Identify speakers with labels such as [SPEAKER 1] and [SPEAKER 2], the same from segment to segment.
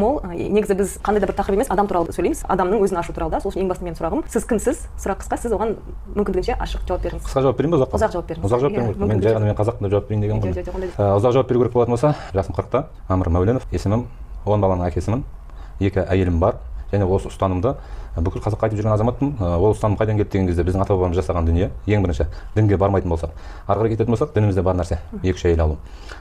[SPEAKER 1] Мол, негізі біз қандай да бір тақырып емес, адам туралы сөйлейміз, адамның өзін ашу туралы да. Сол үшін ең басты менің сұрағым: сіз кімсіз? Сұрақ қысқа, сіз оған мүмкіндігінше ашық жауап беріңіз.
[SPEAKER 2] Қысқа жауап берейін ба, ұзаққа?
[SPEAKER 1] Ұзақ жауап беріңіз.
[SPEAKER 2] Ұзақ жауап беруім керек. Мен жай ғана «мен қазақпын» деп жауап берейін деген ғой.
[SPEAKER 1] Жоқ, ондай.
[SPEAKER 2] Ұзақ жауап беру керек болатын болса, жасым 40-та, Әмір Мәуленов есімім, 10 баланың әкесімін, екі әйелім бар және осы ұстанымды бүкіл қазаққа айтып жүрген азаматпын. Ол ұстаным қайдан келді деген кезде, біздің ата бабамыз жасаған дүние. Ең бірінші дінге бармайтын болсақ, ары қарай кететін болсақ, дінімізде бар нәрсе екі, үш әйел алу.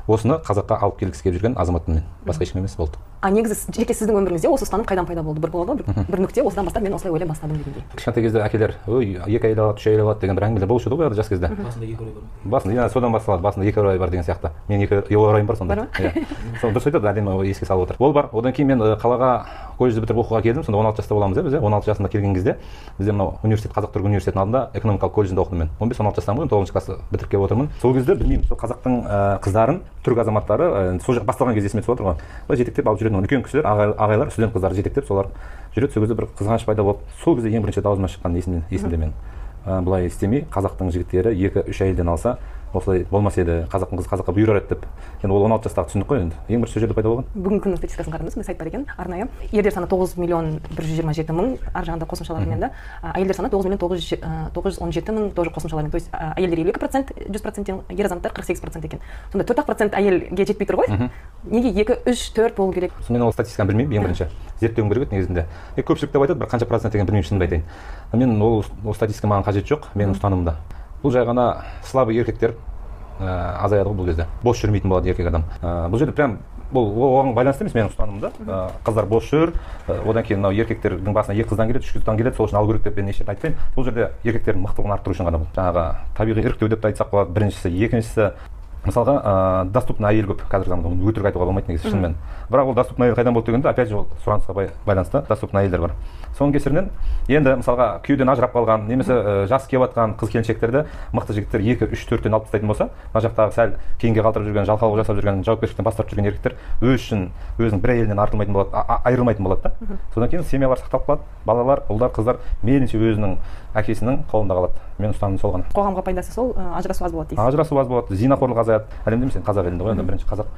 [SPEAKER 2] Осыны қазаққа алып келгісі келіп жүрген азаматпын мен, басқа ешкім емес, болды.
[SPEAKER 1] А негізі жеке сіздің өміріңізде осы ұстаным қайдан пайда болды? Бір болады ғой, бір нүкте, осыдан бастап мен осылай ойлай бастадым дегендей.
[SPEAKER 2] Кішкентай кезде әкелер «Ой, екі әйел алады, үш әйел алады» деген бір әңгімелер болушы еді ғой жас кезде.
[SPEAKER 3] Басында екі ұрай бар.
[SPEAKER 2] Басында, иә, содан басталады, басында екі ұрай бар деген сияқты. Менің екі ұрайым бар сонда.
[SPEAKER 1] Бар ма?
[SPEAKER 2] Иә, сол дұрыс айтады, әдемі еске салып отыр. Ол бар. Одан кейін мен қалаға колледжді бітіріп, оқуға келдім. Сонда 16 жаста боламыз, иә, біз, иә. 16 жасында келген кезде бізде мынау университет, қазақ түрік университетінің алдында экономикалық колледжінде оқыдым мен. 15-16 жастамын ғой, тоғызыншы классты бітіріп келіп отырмын. Сол кезде, білмеймін, сол қазақтың қыздарын түрік азаматтары, сол жақ басталған кезде есіме түсіп отыр ғой, былай жетектеп алып жүретін үлкен кісілер, ағайлар студент қыздарды жетектеп, солар жүреді. Сол кезде бір қызғаныш пайда болып, сол кезде ең бірінші рет аузымнан шыққан есімде мен: «Былай істемей, қазақтың жігіттері екі, үш әйелден алса, осылай болмас еді, қазақтың қызы қазаққа бұйырар еді» деп. Енді ол 16 жастағы түсінік қой енді, ең бірінші сол жерде пайда болған.
[SPEAKER 1] Бүгінгі күннің статистикасын қарадыңыз, міне, сайт бар екен арнайы. Ерлер саны 9 127 000, ар жағында қосымшалармен да. Әйелдер саны 9 миллион 917 мың, тоже қосымшалармен. То есть әйелдер 52%, 100%-тен, ер азаматтар 48% екен. Сонда 4 ақ процент әйелге жетпей тұр ғой. Неге екі, үш, төрт болу керек?
[SPEAKER 2] Мен ол статистиканы білмеймін, ең бірінші зерттеуім керек еді негізінде. Көпшілік деп айтады, бірақ қанша процент екенін білмеймін, шынымды айтайын. Мен ол статистика маған қажет жоқ. Менің ұстанымымда бұл жай ғана слабый еркектер азаяды ғой. Бұл кезде бос жүрмейтін болады еркек адам. Бұл жерде прям бұл оған байланысты емес менің ұстанымымда. Қыздар бос жүр, одан кейін мынау еркектердің басына екі қыздан келеді, үш қыздан келеді, сол үшін алу керек деп мен еш жерде айтпаймын. Бұл жерде еркектердің мықтылығын арттыру үшін ғана. Бұл жаңағы табиғи іріктеу деп те айтсақ болады біріншісі. Екіншісі, мысалға, доступный әйел көп қазіргі заманда, оны өтірік айтуға болмайды негізі, шынымен. Бірақ ол доступный әйел қайдан болды дегенде, опять же, ол сұранысқа байланысты доступный әйелдер бар. Соның кесірінен енді, мысалға, күйеуден ажырап қалған немесе жас келіп жатқан қыз келіншектерді мықты жігіттер екі, үш, төрттен алып тастайтын болса, мына жақтағы сәл кейінге қалдырып жүрген, жалқаулық жасап жүрген, жауапкершіліктен бас тартып жүрген еркектер өз үшін өзінің бір әйелінен артылмайтын болады, айырылмайтын болады да. Содан кейін семьялар сақталып қалады, балалар, ұлдар, қыздар мейлінше өзінің әкесінің қолында қалады. Менің ұстанымым сол ғана.
[SPEAKER 1] Қоғамға пайдасы сол, ажырасу аз болады дейсіз.
[SPEAKER 2] Ажырасу аз болады, зинақорлық азаяды. Әлемде емес енді, қазақ елінде ғой енді, бірінші қазақ,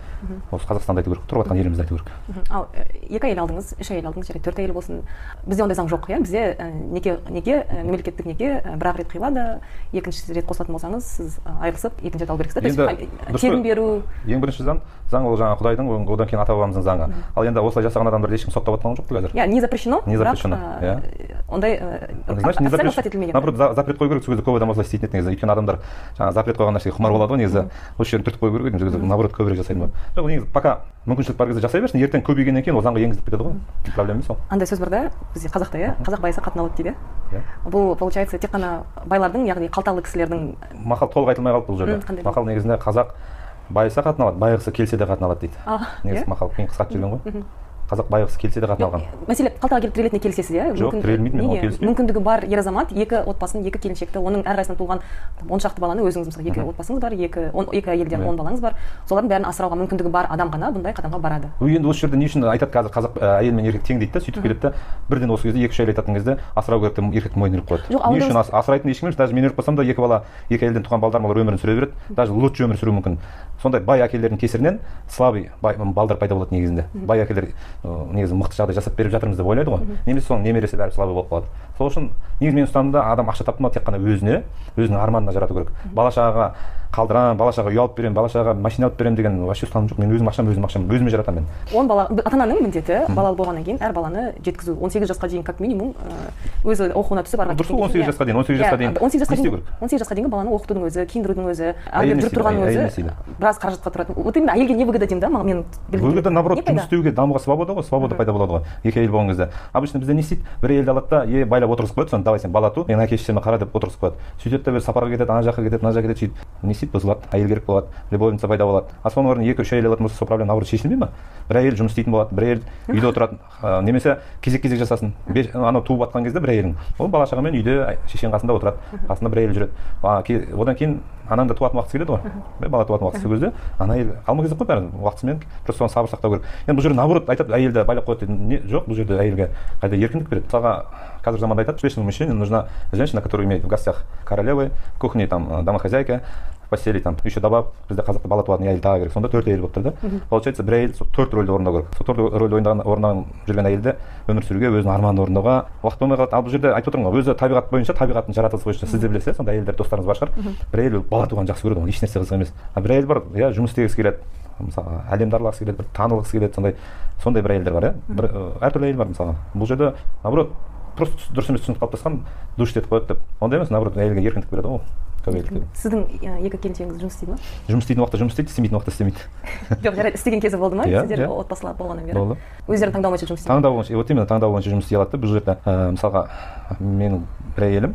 [SPEAKER 2] осы Қазақстанды айту керек, тұрып жатқан елімізді айту керек.
[SPEAKER 1] Ал екі әйел алдыңыз, үш әйел алдыңыз, жарайды, төрт әйел болсын, бізде ондай заң жоқ, иә. Бізде неке, мемлекеттік неке бір ақ рет қиылады. Екінші рет қосылатын болсаңыз, сіз айырылысып, екінші рет алу керексіз да. То есть
[SPEAKER 2] Енді дұрыс
[SPEAKER 1] тегін
[SPEAKER 2] қой.
[SPEAKER 1] беру.
[SPEAKER 2] Ең бірінші заң ол жаңағы құдайдың, одан кейін ата бабамыздың заңы. Ал енді осылай жасаған адамдарды ешкім соттап жатқан жоқ қой қазір.
[SPEAKER 1] Иә, не запрещено.
[SPEAKER 2] Не
[SPEAKER 1] бірақ,
[SPEAKER 2] запрещено, иә.
[SPEAKER 1] Ондай
[SPEAKER 2] Значит, не
[SPEAKER 1] официально
[SPEAKER 2] запрещено.
[SPEAKER 1] рұқсат етілмеген.
[SPEAKER 2] Наоборот, запрет қою керек. Сол кезде көп адам осылай істейтін еді негізі, өйткені адамдар жаңағы запрет қойған нәрсеге құмар болады ғой негізі. Осы жерін түртіп қою керек еді негізі, наоборот, көбірек жасайтын болады. Жоқ, негізі пока мүмкіншілік бар кезде жасай берсін, ертең көбейгеннен кейін ол заңға енгізіліп кетеді ғой, проблема емес ол.
[SPEAKER 1] Андай сөз бар да бізде, қазақта, иә, «Қазақ байыса, қатын алады» дейді.
[SPEAKER 2] Иә.
[SPEAKER 1] Бұл, получается, тек қана байлардың, яғни қалталы кісілердің.
[SPEAKER 2] Мақал толық айтылмай қалды бұл жерде.
[SPEAKER 1] Қандай?
[SPEAKER 2] Мақал негізінде «Қазақ байыса, қатын алады, байығысы келсе де қатын алады» дейді. Негізі
[SPEAKER 1] иә?
[SPEAKER 2] мақал кейін қысқартып жіберген ғой. Қазақ байығысы келсе де қатын алған.
[SPEAKER 1] Мәселе қалтаға келіп тірелетініне келісесіз, иә?
[SPEAKER 2] Жоқ, тірелмейді, мен оған
[SPEAKER 1] Неге?
[SPEAKER 2] келіспеймін.
[SPEAKER 1] Мүмкіндігі бар ер азамат екі отбасын, екі келіншекті, оның әрқайсысынан туылған он шақты баланы, өзіңіз, мысалы, екі отбасыңыз бар, екі әйелден 10 балаңыз бар, солардың бәрін асырауға мүмкіндігі бар адам ғана бұндай қадамға барады.
[SPEAKER 2] Ой, енді осы жерде не үшін айтады қазір «Қазақ әйел мен еркек тең» дейді да, сөйтіп келеді да, бірден осы кезде екі, үш әйел айтатын кезде асырау керек деп еркектің мойнына іліп қояды.
[SPEAKER 1] Жоқ,
[SPEAKER 2] Не
[SPEAKER 1] ауылда
[SPEAKER 2] үшін асырайтын ешкім емес. Даже мен өліп қалсам да, екі бала, екі әйелден туған балдарым, олар өмірін сүре береді, даже лучше өмір сүруі мүмкін. Сондай бай әкелердің кесірінен слабый бай, балдар пайда болады негізінде. Бай әкелер негізі мықты жағдай жасап беріп жатырмыз деп ойлайды ғой, немесе соның немересі бәрі слабый болып қалады. Сол үшін негізі менің ұстанымымда адам ақша тапты ма, тек қана өзіне, өзінің арманына жарату керек. Бала шағаға қалдырамын, бала шағаға үй алып беремін, бала шағаға машина алып беремін деген вообще ұстаным жоқ. Мен өзім ақшам, өзім ақшам, өзіме жаратамын мен.
[SPEAKER 1] 10 бала, ата ананың міндеті балалы болғаннан кейін әр баланы жеткізу, 18 жасқа дейін как минимум, өзі оқуына түсіп, ары
[SPEAKER 2] Дұрыс қой, 18 жасқа дейін, 18 жасқа дейін
[SPEAKER 1] 18 жасқа
[SPEAKER 2] не істеу
[SPEAKER 1] дейін,
[SPEAKER 2] керек?
[SPEAKER 1] 18 жасқа дейінгі баланы оқытудың өзі, киіндірудің өзі,
[SPEAKER 2] Әйел
[SPEAKER 1] әрі
[SPEAKER 2] не
[SPEAKER 1] жүріп
[SPEAKER 2] істейді?
[SPEAKER 1] тұрғанның
[SPEAKER 2] Әйел не
[SPEAKER 1] өзі
[SPEAKER 2] істейді?
[SPEAKER 1] біраз қаражатқа тұрады. Вот именно әйелге не выгода деймін да, маған мен білгім
[SPEAKER 2] Выгода
[SPEAKER 1] келеді.
[SPEAKER 2] наоборот
[SPEAKER 1] Не пайда?
[SPEAKER 2] жұмыс істеуге, дамуға свобода ғой, свобода пайда болады ғой екі әйел болған кезде. Обычно бізде не істейді? Бір әйелді алады да, е, байлап отырғызып қояды. Соны «Давай, сен бала ту, менің әке шешеме қара» деп отырғызып қояды. Сөйтеді да, бір сапарға кетеді, ана жаққа кетеді, мына жаққа кетеді. Сөйтіп не істейді? Бұзылады, әйел керек болады, любовница пайда болады. А соның орнына екі, үш әйел алатын болса, сол проблема наоборот шешілмей ма? Бір әйел жұмыс істейтін болады, бір әйел үйде отыратын, немесе кезек кезек жасасын. Анау туып жатқан кезде бір әйелің, ол бала шағамен үйде, шешенің қасында отырады, қасында бір әйел жүреді. Одан кейін ананың да туатын уақыты келеді ғой, бала туатын уақыты. Сол кезде ана әйел алма кезек қой, бәрі уақытысымен, просто соны сабыр сақтау керек. Енді бұл жерде наоборот айтады, әйелді байлап қояды дейді. Не, жоқ, бұл жерде әйелге қайта еркіндік береді. Мысалға, қазіргі заманда айтады: успешному мужчине нужна женщина, которая имеет в гостях королевы, в кухне там домохозяйка. постели там еще добавь, бізде қазақта бала туатын әйел тағы керек, сонда 4 әйел болып тұр да. Получается, бір әйел сол 4 рөлді орындау керек. Сол 4 рөлді орындаған жүрген әйелді өмір сүруге, өзінің арманын орындауға уақыт болмай қалады. Ал бұл жерде айтып отырмын ғой, өзі табиғат бойынша, табиғаттың жаратылысы бойынша, сіз де білесіз, сонда әйелдер достарыңыз бар шығар. Бір әйел бала туғанды жақсы көреді, оған ешнәрсе қызық емес. А бір әйел бар, иә, жұмыс істегісі келеді, мысалға әлемді аралағысы келеді, бір танылғысы келеді, сондай бір әйелдер бар, иә. Бір әртүрлі әйел бар мысалға. Бұл жерде наоборот просто дұрыс емес түсінік қалыптасқан, душ етіп қояды деп. Ондай емес, наоборот әйелге еркіндік береді ғой.
[SPEAKER 1] Сіздің екі келіншегіңіз жұмыс істейді ма?
[SPEAKER 2] Жұмыс істейтін уақытта жұмыс істейді, істемейтін уақытта істемейді.
[SPEAKER 1] Жоқ, жарайды, істеген кезі болды ма? Сіздер отбасылар болғаннан бері.
[SPEAKER 2] Болды.
[SPEAKER 1] Өздерінің таңдауы бойынша жұмыс істейді.
[SPEAKER 2] Таңдау бойынша, вот именно таңдау бойынша жұмыс істей алады да. Бұл жерде, мысалға, менің бір әйелім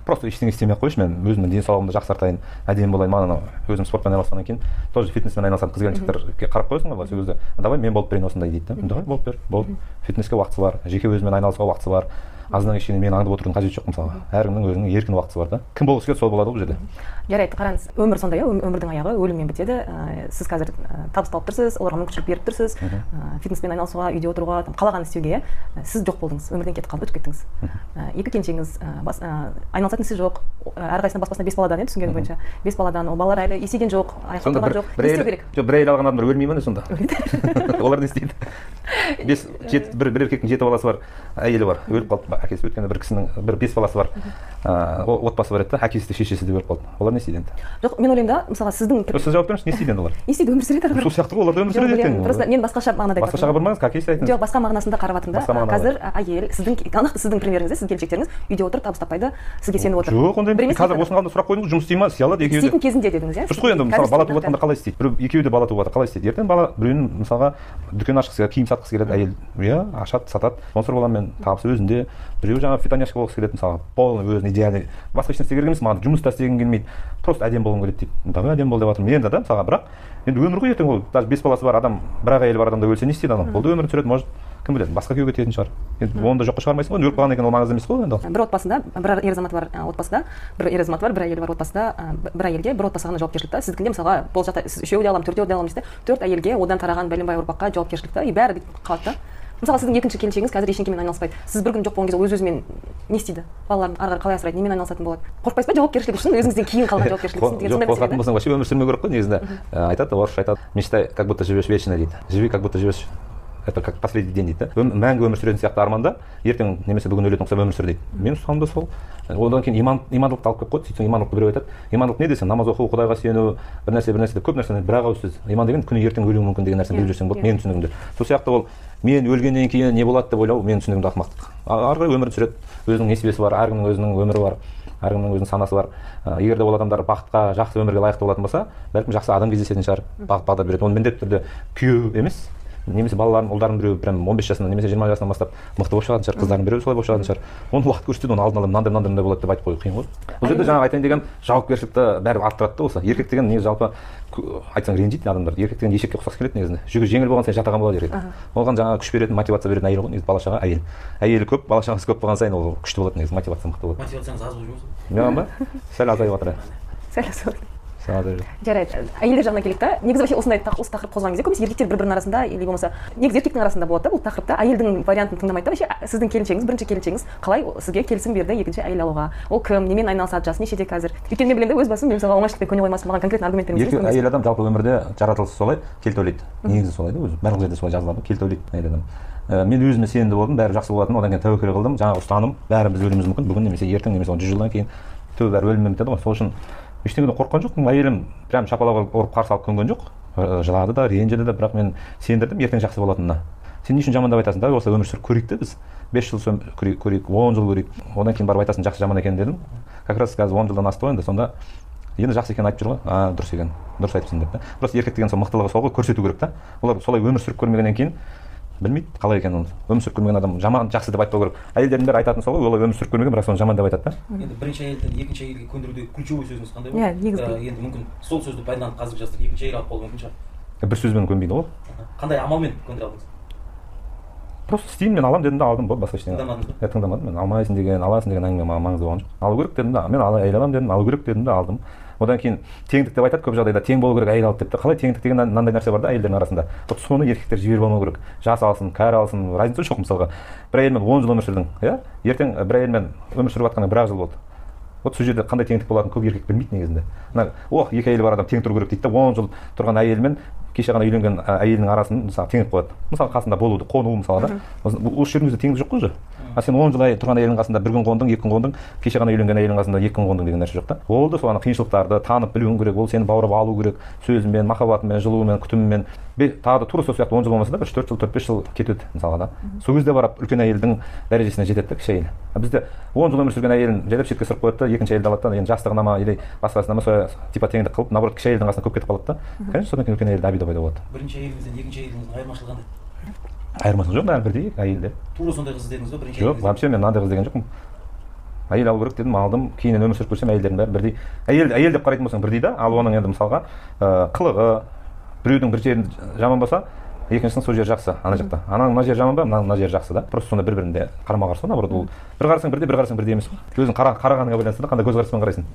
[SPEAKER 2] просто ештеңе істемей ақ қойшы, мен өзімнің денсаулығымды жақсартайын, әдемі болайын, маған анау өзім спортпен айналысқаннан кейін тоже фитнеспен айналысатын қыз келіншектерге қарап қоясың ғой, сол кезде давай мен болып берейін осындай дейді да. Давай болып бер, болды. Фитнеске уақыты бар, жеке өзімен айналысуға уақыты бар. Азаннан кешке мені аңдып отырудың қажеті жоқ мысалға. Әркімнің өзінің еркін уақыты бар да. Кім болғысы келеді, сол болады ғой бұл жерде.
[SPEAKER 1] Жарайды, қараңыз, өмір сондай, өмірдің аяғы өліммен бітеді. Сіз қазір табыс тауып тұрсыз, оларға мүмкіншілік беріп тұрсыз, фитнеспен айналысуға, үйде отыруға, қалағанын істеуге, иә. Сіз жоқ болдыңыз, өмірден кетіп қалып, өтіп кеттіңіз. Екі келіншегіңіз айналысатын ісі жоқ, әрқайсысының бас басына 5 баладан, түсінгенім бойынша. 5 баладан, ол балалар әлі есейген жоқ, аяққа тұрған жоқ. Не істеу керек?
[SPEAKER 2] Жоқ, бір әйел алған адамдар өлмей ме сонда? Олар не істейді? 5 7 бір еркектің 7 баласы бар, әйелі бар, өліп қалды. Әкесі өткенде бір кісінің бір 5 баласы бар, отбасы бар еді да, әкесі де шешесі де өліп қалды. Олар не істейді енді?
[SPEAKER 1] Жоқ, мен ойлаймын да, мысалға сіздің
[SPEAKER 2] Сіз жауап беріңізші, не істейді енді олар?
[SPEAKER 1] Не істейді, өмір сүреді ары қарай.
[SPEAKER 2] Сол сияқты ғой, олар да өмір сүреді ертең.
[SPEAKER 1] Просто мен басқаша мағынада айтып
[SPEAKER 2] Басқашаға бармаңыз, как есть айтыңыз.
[SPEAKER 1] Жоқ, басқа мағынасында қарап жатырмын да. Қазір әйел, сіздің нақты сіздің примеріңізде, сіздің келіншектеріңіз үйде отырып табыс таппайды, сізге сеніп отыр.
[SPEAKER 2] Жоқ, ондай емес. Қазір осының алдында сұрақ қойдыңыз, жұмыс істей ма? Істей алады екеуі де.
[SPEAKER 1] Істейтін кезінде дедіңіз, иә?
[SPEAKER 2] Дұрыс қой енді, мысалы бала туып жатқанда қалай істейді? Біреу екеуі де бала туып жатыр, қалай істейді? Ертең бала біреуінің мысалға дүкен ашқысы келеді, киім сатқысы келеді, әйел, иә, ашады, сатады, спонсор боламын мен, табысы өзінде. Біреу жаңағы фитоняшка болғысы келеді, мысалға, полный өзінің идеальный, басқа ешнәрсе керек емес, маған жұмыс та істегім келмейді, просто әдемі болғым келеді дейді. Давай әдемі бол деп жатырмын енді да, мысалға, бірақ енді өмір ғой ертең ол, даже 5 баласы бар адам, бір ақ әйелі бар адам да өлсе не істейді анау? Ол да өмірін сүреді, может, кім біледі, басқа күйеуге тиетін шығар. Енді оны да жоққа шығармайсың ғой, өліп қалған екен, ол маңызды емес қой енді.
[SPEAKER 1] Бір отбасында бір ер азаматы бар, отбасыда бір ер азаматы бар, бір әйелі бар отбасыда, бір әйелге бір отбасы ғана жауапкершілік та. Сіздікінде мысалға болашақта сіз үшеуі де аламын, төртеуі де аламын дейсіз да, 4 әйелге, одан тараған бәленбай ұрпаққа жауапкершілік та, и бәрі бүйтіп қалады да. Мысалға сіздің екінші келіншегіңіз қазір ештеңкемен айналыспайды. Сіз бір күн жоқ болған кезде өз өзімен не істейді? Балаларын ары қарай қалай асырайды, немен айналысатын болады? Қорықпайсыз ба жауапкершілік үшін, өзіңізден кейін қалған жауапкершілік үшін деген
[SPEAKER 2] сондай? Қорқатын болсаң вообще өмір сүрмеу керек қой негізінде. Айтады, орысша айтады, мечтай, как будто живешь вечно дейді. Живи, как будто живешь это как последний день дейді да. Мәңгі өмір сүретін сияқты арманда, ертең немесе бүгін өлетін ұқсап өмір сүр дейді. Менің ұстанымым да сол. Одан кейін имандылықты алып келіп қойды. Сөйтсең имандылықты біреу айтады. Имандылық не десең, намаз оқу, Құдайға сену, бір нәрсе, бір нәрсе деп көп нәрсені бір ақ ауыз сөз. Иман деген күні ертең өлуің мүмкін деген нәрсені біліп жүрсең болды, менің түсінігімде. Сол сияқты ол мен өлгеннен кейін не болады деп ойлау менің түсінігімде ақымақтық. Ары қарай өмірін сүреді. Өзінің несібесі бар, әркімнің өзінің өмірі бар, әркімнің өзінің санасы бар. Егер де ол адамдар бақытқа, жақсы өмірге лайықты болатын болса, бәлкім жақсы адам кездесетін шығар, бағыт бағдар береді. Оны міндетті түрде күйеу емес, немесе балаларын, ұлдарын біреуі прям 15 жасынан немесе 20 жасынан бастап мықты болып шығатын шығар, қыздардың біреуі солай болып шығатын шығар. Оны уақыт көрсетеді, оны алдын ала мынандай мынандай мынандай болады деп айтып қою қиын ғой. Бұл жерде жаңағы айтайын дегенім, жауапкершілікті бәрі арттырады да осы. Еркек деген негізі жалпы айтсаң ренжиді адамдар. Еркек деген ешекке ұқсас келеді негізінде. Жүгі жеңіл болған сайын жатаған болады еркек. Оған жаңағы күш беретін, мотивация беретін әйел ғой негізі, бала шаға әйел. Әйелі көп, бала шағасы көп болған сайын ол күшті болады негізі, мотивация мықты болады.
[SPEAKER 3] Мотивацияңыз аз болып жүрміз?
[SPEAKER 2] Маған ба? Сәл азайып жатыр.
[SPEAKER 1] Сәл азайып. Жарайды, әйелдер жағына келейік та. Негізі вообще осындай осы тақырып қозғаған кезде көбінесе еркектер бір-бірінің арасында или болмаса негізі еркектің арасында болады да бұл тақырыпта, әйелдің вариантын тыңдамайды да. Вообще сіздің келіншегіңіз, бірінші келіншегіңіз қалай сізге келісім берді екінші әйел алуға? Ол кім, немен айналысады, жасы нешеде қазір? Өйткені мен білемін да, өз басым мен мысалға оңайшылықпен көне қоймаспын, маған конкретно аргумент бермесеңіз.
[SPEAKER 2] Әйел адам жалпы өмірде жаратылысы солай, келте ойлайды. Негізі солай да, өзі барлық жерде солай жазылады, келте ойлайды әйел адам. Мен өзіме сенімді болдым, бәрі жақсы болатын, одан кейін тәуекел қылдым. Жаңағы ұстаным, бәрі біз өлуіміз мүмкін, бүгін немесе ертең немесе 100 жылдан кейін түбі бәрі өліммен бітеді ғой. Сол үшін ештеңеден қорыққан жоқпын. Әйелім прям шапалақ ұрып қарсы алып көнген жоқ, жылады да, ренжіді де, бірақ мен сендірдім ертең жақсы болатынына. Сен не үшін жамандап айтасың, давай осылай өмір сүріп көрейік те біз 5 жыл көрейік, 10 жыл көрейік, одан кейін барып айтасың жақсы жаман екенін дедім. Как раз қазір 10 жылдан асты ғой енді, сонда енді жақсы екенін айтып жүр ғой, а дұрыс екен, дұрыс айтыпсың деп та. Просто еркек деген сол мықтылығы сол ғой, көрсету керек та. Олар солай өмір сүріп көрмегеннен кейін білмейді қалай екенін. Оны өмір сүріп көрмеген адам жаман жақсы деп айтпау керек. Әйелдердің бәрі айтатын сол ғой, олар өмір сүріп көрмеген, бірақ соны жаман деп айтады да.
[SPEAKER 3] Енді бірінші әйелден екінші әйелге көндіруде ключевой сөзіңіз қандай болды?
[SPEAKER 1] Иә, негізгі.
[SPEAKER 3] Енді мүмкін сол сөзді пайдаланып қазіргі жастар екінші әйел алып қалуы мүмкін шығар.
[SPEAKER 2] Бір сөзбен көнбейді ғой.
[SPEAKER 3] Қандай амалмен көндіре алдыңыз?
[SPEAKER 2] Просто істеймін, мен аламын дедім де алдым, болды, басқа ештеңе.
[SPEAKER 3] Тыңдамадыңыз ба?
[SPEAKER 2] Иә, тыңдамадым. Мен алмайсың деген, аласың деген әңгіме маған маңызды болған жоқ. Алу керек дедім де, мен әйел аламын дедім, алу керек дедім де алдым. Одан кейін теңдік деп айтады көп жағдайда, тең болу керек әйел алды деп те. Қалай теңдік деген мынандай нәрсе бар да әйелдердің арасында. Вот соны еркектер жіберіп алмау керек. Жас алсын, кәрі алсын, разница жоқ мысалға. Бір әйелмен 10 жыл өмір сүрдің, иә? Ертең бір әйелмен өмір сүріп жатқаныңа бір ақ жыл болды. Вот сол жерде қандай теңдік болатынын көп еркек білмейді негізінде. Мына ох, екі әйелі бар адам тең тұру керек дейді да, 10 жыл тұрған әйелмен кеше ғана үйленген әйелінің арасын мысалы теңеп қояды. Мысалы қасында болуды, қону мысалы да. Осы жердің өзінде теңдік жоқ қой уже. А сен 10 жыл тұрған әйелдің қасында бір күн қондың, екі күн қондың, кеше ғана үйленген әйелдің қасында екі күн қондың деген нәрсе жоқ та. Ол да сол ана қиыншылықтарды танып білуің керек, ол сені баурап алу керек, сөзімен, махаббатымен, жылуымен, күтімімен. Тағы да тура сол сияқты 10 жыл болмаса да бір 4 жыл, 4-5 жыл кетеді мысалға да. Сол кезде барып үлкен әйелдің дәрежесіне жетеді да кіші әйел. Бізде 10 жыл өмір сүрген әйелін жайлап шетке сырып қояды да, екінші әйелді алады да, енді жастығына ма или басқасына ма сол типа теңдік қылып, наоборот кіші әйелдің қасына көп кетіп қалады да. Конечно, содан кейін үлкен әйелде обида пайда болады.
[SPEAKER 3] Бірінші әйеліңізден екінші әйеліңіздің айырмашылығы қандай?
[SPEAKER 2] Айырмашылығы жоқ, бәрі бірдей әйелде.
[SPEAKER 3] Тура сондай қыз іздедіңіз бе бірінші?
[SPEAKER 2] Жоқ, вообще мен мынандай қыз деген жоқпын. Әйел алу керек дедім, алдым. Кейіннен өмір сүріп көрсем, әйелдердің бәрі бірдей. Әйел, әйел деп қарайтын болсаң бірдей да, ал оның енді мысалға қылығы, біреудің бір жерін жаман болса, екіншісінің сол жері жақсы, ана жақта. Ананың мына жері жаман ба, мынаның мына жері жақсы да. Просто сонда бір-бірінде қарама-қарсы, наоборот, ол бір қарасаң бірдей, бір қарасаң бірдей емес қой. Өзің қарағаныңа байланысты да, қандай көзқараспен қарайсың.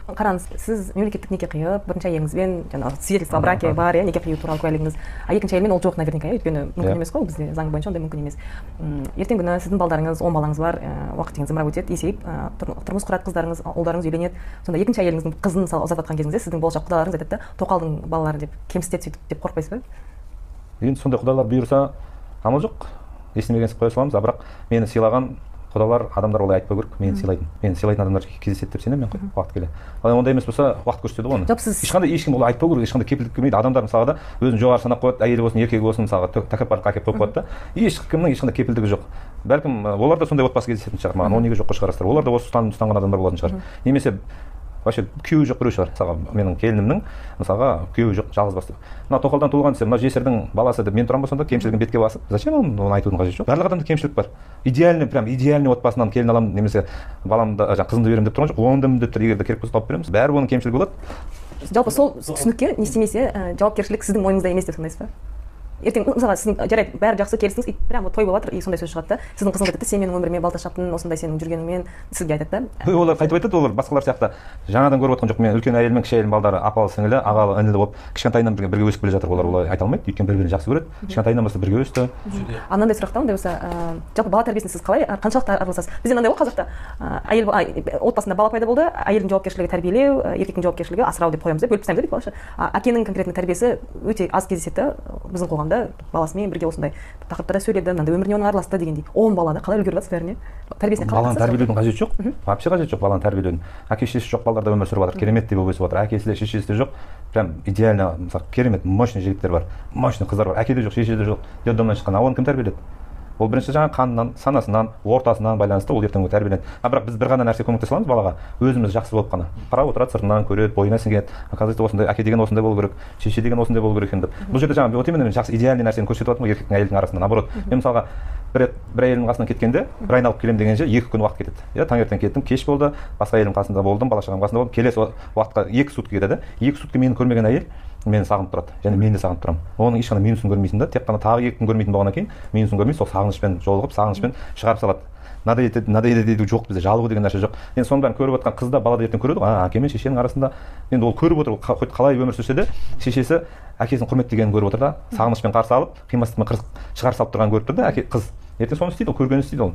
[SPEAKER 1] Қараңыз, сіз мемлекеттік неке қиып, бірінші әйеліңізбен жаңағы свидетельство о браке бар, иә, неке қию туралы куәлігіңіз. А екінші әйелмен ол жоқ наверняка, иә, өйткені мүмкін емес қой, бізде заң бойынша ондай мүмкін емес. Ертеңгі күні сіздің балдарыңыз, 10 балаңыз бар, уақыт деген зымырап өтеді, есейіп, тұрмыс құрады қыздарыңыз, ұлдарыңыз үйленеді. Сонда екінші әйеліңіздің қызын мысалы ұзатып жатқан кезіңізде сіздің болашақ құдаларыңыз айтады да, тоқалдың балалары деп кемсітеді сөйтіп деп қорықпайсыз ба?
[SPEAKER 2] Енді сондай құдалар бұйырса, амал жоқ, естімегенсіп қоя саламыз. А бірақ мені сыйлаған құдалар, адамдар олай айтпау керек, мені сыйлайтын. Мені сыйлайтын адамдар кездеседі деп сенемін мен ғой, уақыт келе. Ал ондай емес болса, уақыт көрсетеді ғой оны. Ешқандай ешкім олай айтпау керек, ешқандай кепілдік бермейді. Адамдар мысалға да өзін жоғары санап қояды, әйелі болсын, еркегі болсын, мысалға тәкаппарлыққа әкеліп қойып қояды да. Ешкімнің ешқандай кепілдігі жоқ. Бәлкім олар да сондай отбасы кездесетін шығар, маған оны неге жоққа шығарасыздар? Олар да осы ұстаным ұстанған адамдар болатын шығар. Немесе вообще күйеуі жоқ біреу шығар. Мысалға менің келінімнің мысалға күйеуі жоқ, жалғыз басты. Мына тоқалдан туылған десе, мына жесірдің баласы деп мен тұрамын ба сонда, кемшілігін бетке басып, зачем оны айтудың қажеті жоқ. Барлық адамда кемшілік бар. Идеальный, прям идеальный отбасынан келін аламын немесе баламды, жаңа қызымды беремін деп тұрған жоқ. Оны да міндетті түрде егер де керек болса тауып береміз. Бәрі оның кемшілігі болады.
[SPEAKER 1] Жалпы сол түсінікке не істемесе, жауапкершілік сіздің мойныңызда емес деп санайсыз ба? Ертең мысалға сіздің жарайды, бәрі жақсы келістіңіз, и прямо той болып жатыр, и сондай сөз шығады да, сіздің қызыңыз айтады, сен менің өміріме балта шаптың, осындай сенің жүргеніңмен сізге айтады да.
[SPEAKER 2] Олар қайтып айтады, олар басқалар сияқты жаңадан көріп отқан жоқ. Мен үлкен әйелім мен кіші әйелім балдары апалы сіңілі, ағалы інілі болып кішкентайынан бірге өсіп келе жатыр. Олар олай айта алмайды, өйткені бір-бірін жақсы көреді. Кішкентайынан бастап бірге өсті.
[SPEAKER 1] А мынандай сұрақ та, ондай болса, жалпы бала тәрбиесіне сіз қалай, қаншалықты араласасыз? Бізде мынандай ғой қазақта, әйел отбасында бала пайда болды, әйелдің жауапкершілігі тәрбиелеу, еркектің жауапкершілігі асырау деп қоямыз да, бөліп тастаймыз да бүйтіп алшы. Әкенің конкретно тәрбиесі өте аз кездеседі да біздің қоғамда. Баласымен бірге осындай тақырыптарда сөйледі, мынандай өміріне оның араласты дегендей. 10 баланы қалай үлгеріп жатсыз бәріне? Тәрбиесіне қалай?
[SPEAKER 2] Баланы тәрбиелеудің қажеті жоқ. Вообще қажеті жоқ баланы тәрбиелеудің. Әке шешесі жоқ балалар да өмір сүріп жатыр, керемет деп өсіп жатыр. Әкесі де шешесі де жоқ. Прям идеально, мысалы, керемет, мощный жігіттер бар, мощный қыздар бар. Әке де жоқ, шеше де жоқ. Детдомнан шыққан. А оны кім тәрбиеледі? Ол бірінші жаңа қанынан, санасынан, ортасынан байланысты ол ертеңгі тәрбиеленеді. А бірақ біз бір ғана нәрсе көмектесе аламыз балаға, өзіміз жақсы болып қана. Қарап отырады, сыртынан көреді, бойына сіңеді. Оказывается, осындай әке деген осындай болу керек, шеше деген осындай болу керек екен деп. Бұл жерде жаңа вот именно мен жақсы идеальный нәрсені көрсетіп жатырмын ғой еркектің әйелдің арасында. Наоборот, мен мысалға бір әйелімнің қасынан кеткенде, бір айналып келемін дегенше 2 күн уақыт кетеді. Иә, таңертең кеттім, кеш болды, басқа әйелім қасында болдым, бала шағам қасында болдым. Келесі уақытқа 2 сутка кетеді. 2 сутка мені көрмеген әйел мені сағынып тұрады. Және мен де сағынып тұрамын. Оның ешқандай минусын көрмейсің да, тек қана тағы 2 күн көрмейтін болғаннан кейін минусын көрмей, сол сағынышпен жолығып, сағынышпен шығарып салады. Надоедет деу жоқ бізде, жалығу деген нәрсе жоқ. Енді соның бәрін көріп отқан қыз да, бала да ертең көреді ғой, әке мен шешенің арасында енді ол көріп отыр, хоть қалай өмір сүрсе де, шешесі әкесін құрметтегенін көріп отыр да, сағынышпен қарсы алып, қимастықпен шығарып салып тұрғанын көріп тұр да, әке қыз ертең соны істейді, ол көргенін істейді ол.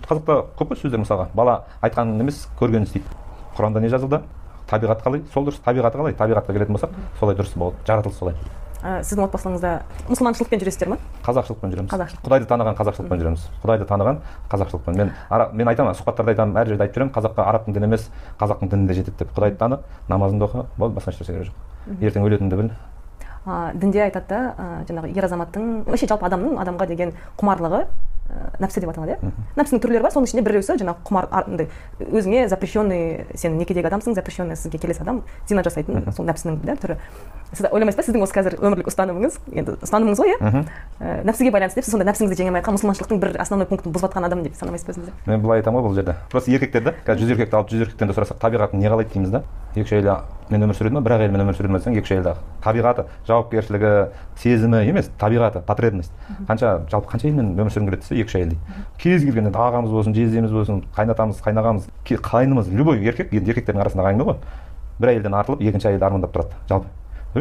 [SPEAKER 2] Қазақта көп қой сөздер мысалға, бала айтқанын емес, көргенін істейді. Құранда не жазылды? Табиғат қалай? Сол дұрыс. Табиғаты қалай? Табиғатқа келетін болсақ, солай дұрыс болады. Жаратылыс солай.
[SPEAKER 1] Сіздің отбасыңызда мұсылманшылықпен жүресіздер ме?
[SPEAKER 2] Қазақшылықпен жүреміз.
[SPEAKER 1] Қазақшылық.
[SPEAKER 2] Құдайды таныған қазақшылықпен жүреміз. Құдайды таныған қазақшылықпен. Мен айтамын, сұхбаттарда айтамын, әр жерде айтып жүремін, қазаққа арабтың діні емес, қазақтың дінінде жетеді деп. Құдайды таны, намазыңды оқы, болды, басқа ешнәрсе керек жоқ. Ертең өлетініңді біл.
[SPEAKER 1] Дінде айтады да, жаңағы ер азаматтың, вообще жалпы адамның адамға деген құмарлығы нәпсі деп аталады, иә? Нәпсінің түрлері бар, соның ішінде біреусі жаңағы құмар, өзіңе запрещенный, сен некедегі адамсың, запрещенный сізге келесі адам зина жасайтын, сол нәпсінің да түрі. Сіз ойламайсыз ба, сіздің осы қазір өмірлік ұстанымыңыз, енді ұстанымыңыз ғой, иә? Нәпсіге байланысты деп, сіз сонда нәпсіңізді жеңе алмай жатқан мұсылманшылықтың бір основной пунктін бұзып жатқан адам деп санамайсыз ба өзіңізді?
[SPEAKER 2] Мен былай айтамын ғой бұл жерде. Просто еркектер да, қазір 100 еркекті алып 100 еркектен де сұрасақ, табиғатын не қалайды дейміз да. Екі үш әйелмен өмір сүреді ме, бір ақ әйелмен өмір сүреді ме десең, екі үш әйелді табиғаты, жауапкершілігі, сезімі емес, табиғаты, потребность. Қанша, жалпы қанша әйелмен өмір сүргің келеді десе, екі үш әйел дейді. Кез келген енді ағамыз болсын, жездеміз болсын, қайнатамыз, қайнағамыз, қайнымыз, любой еркек, енді еркектердің арасындағы әңгіме ғой. Бір әйелден артылып, екінші әйелді армандап тұрады. Жалпы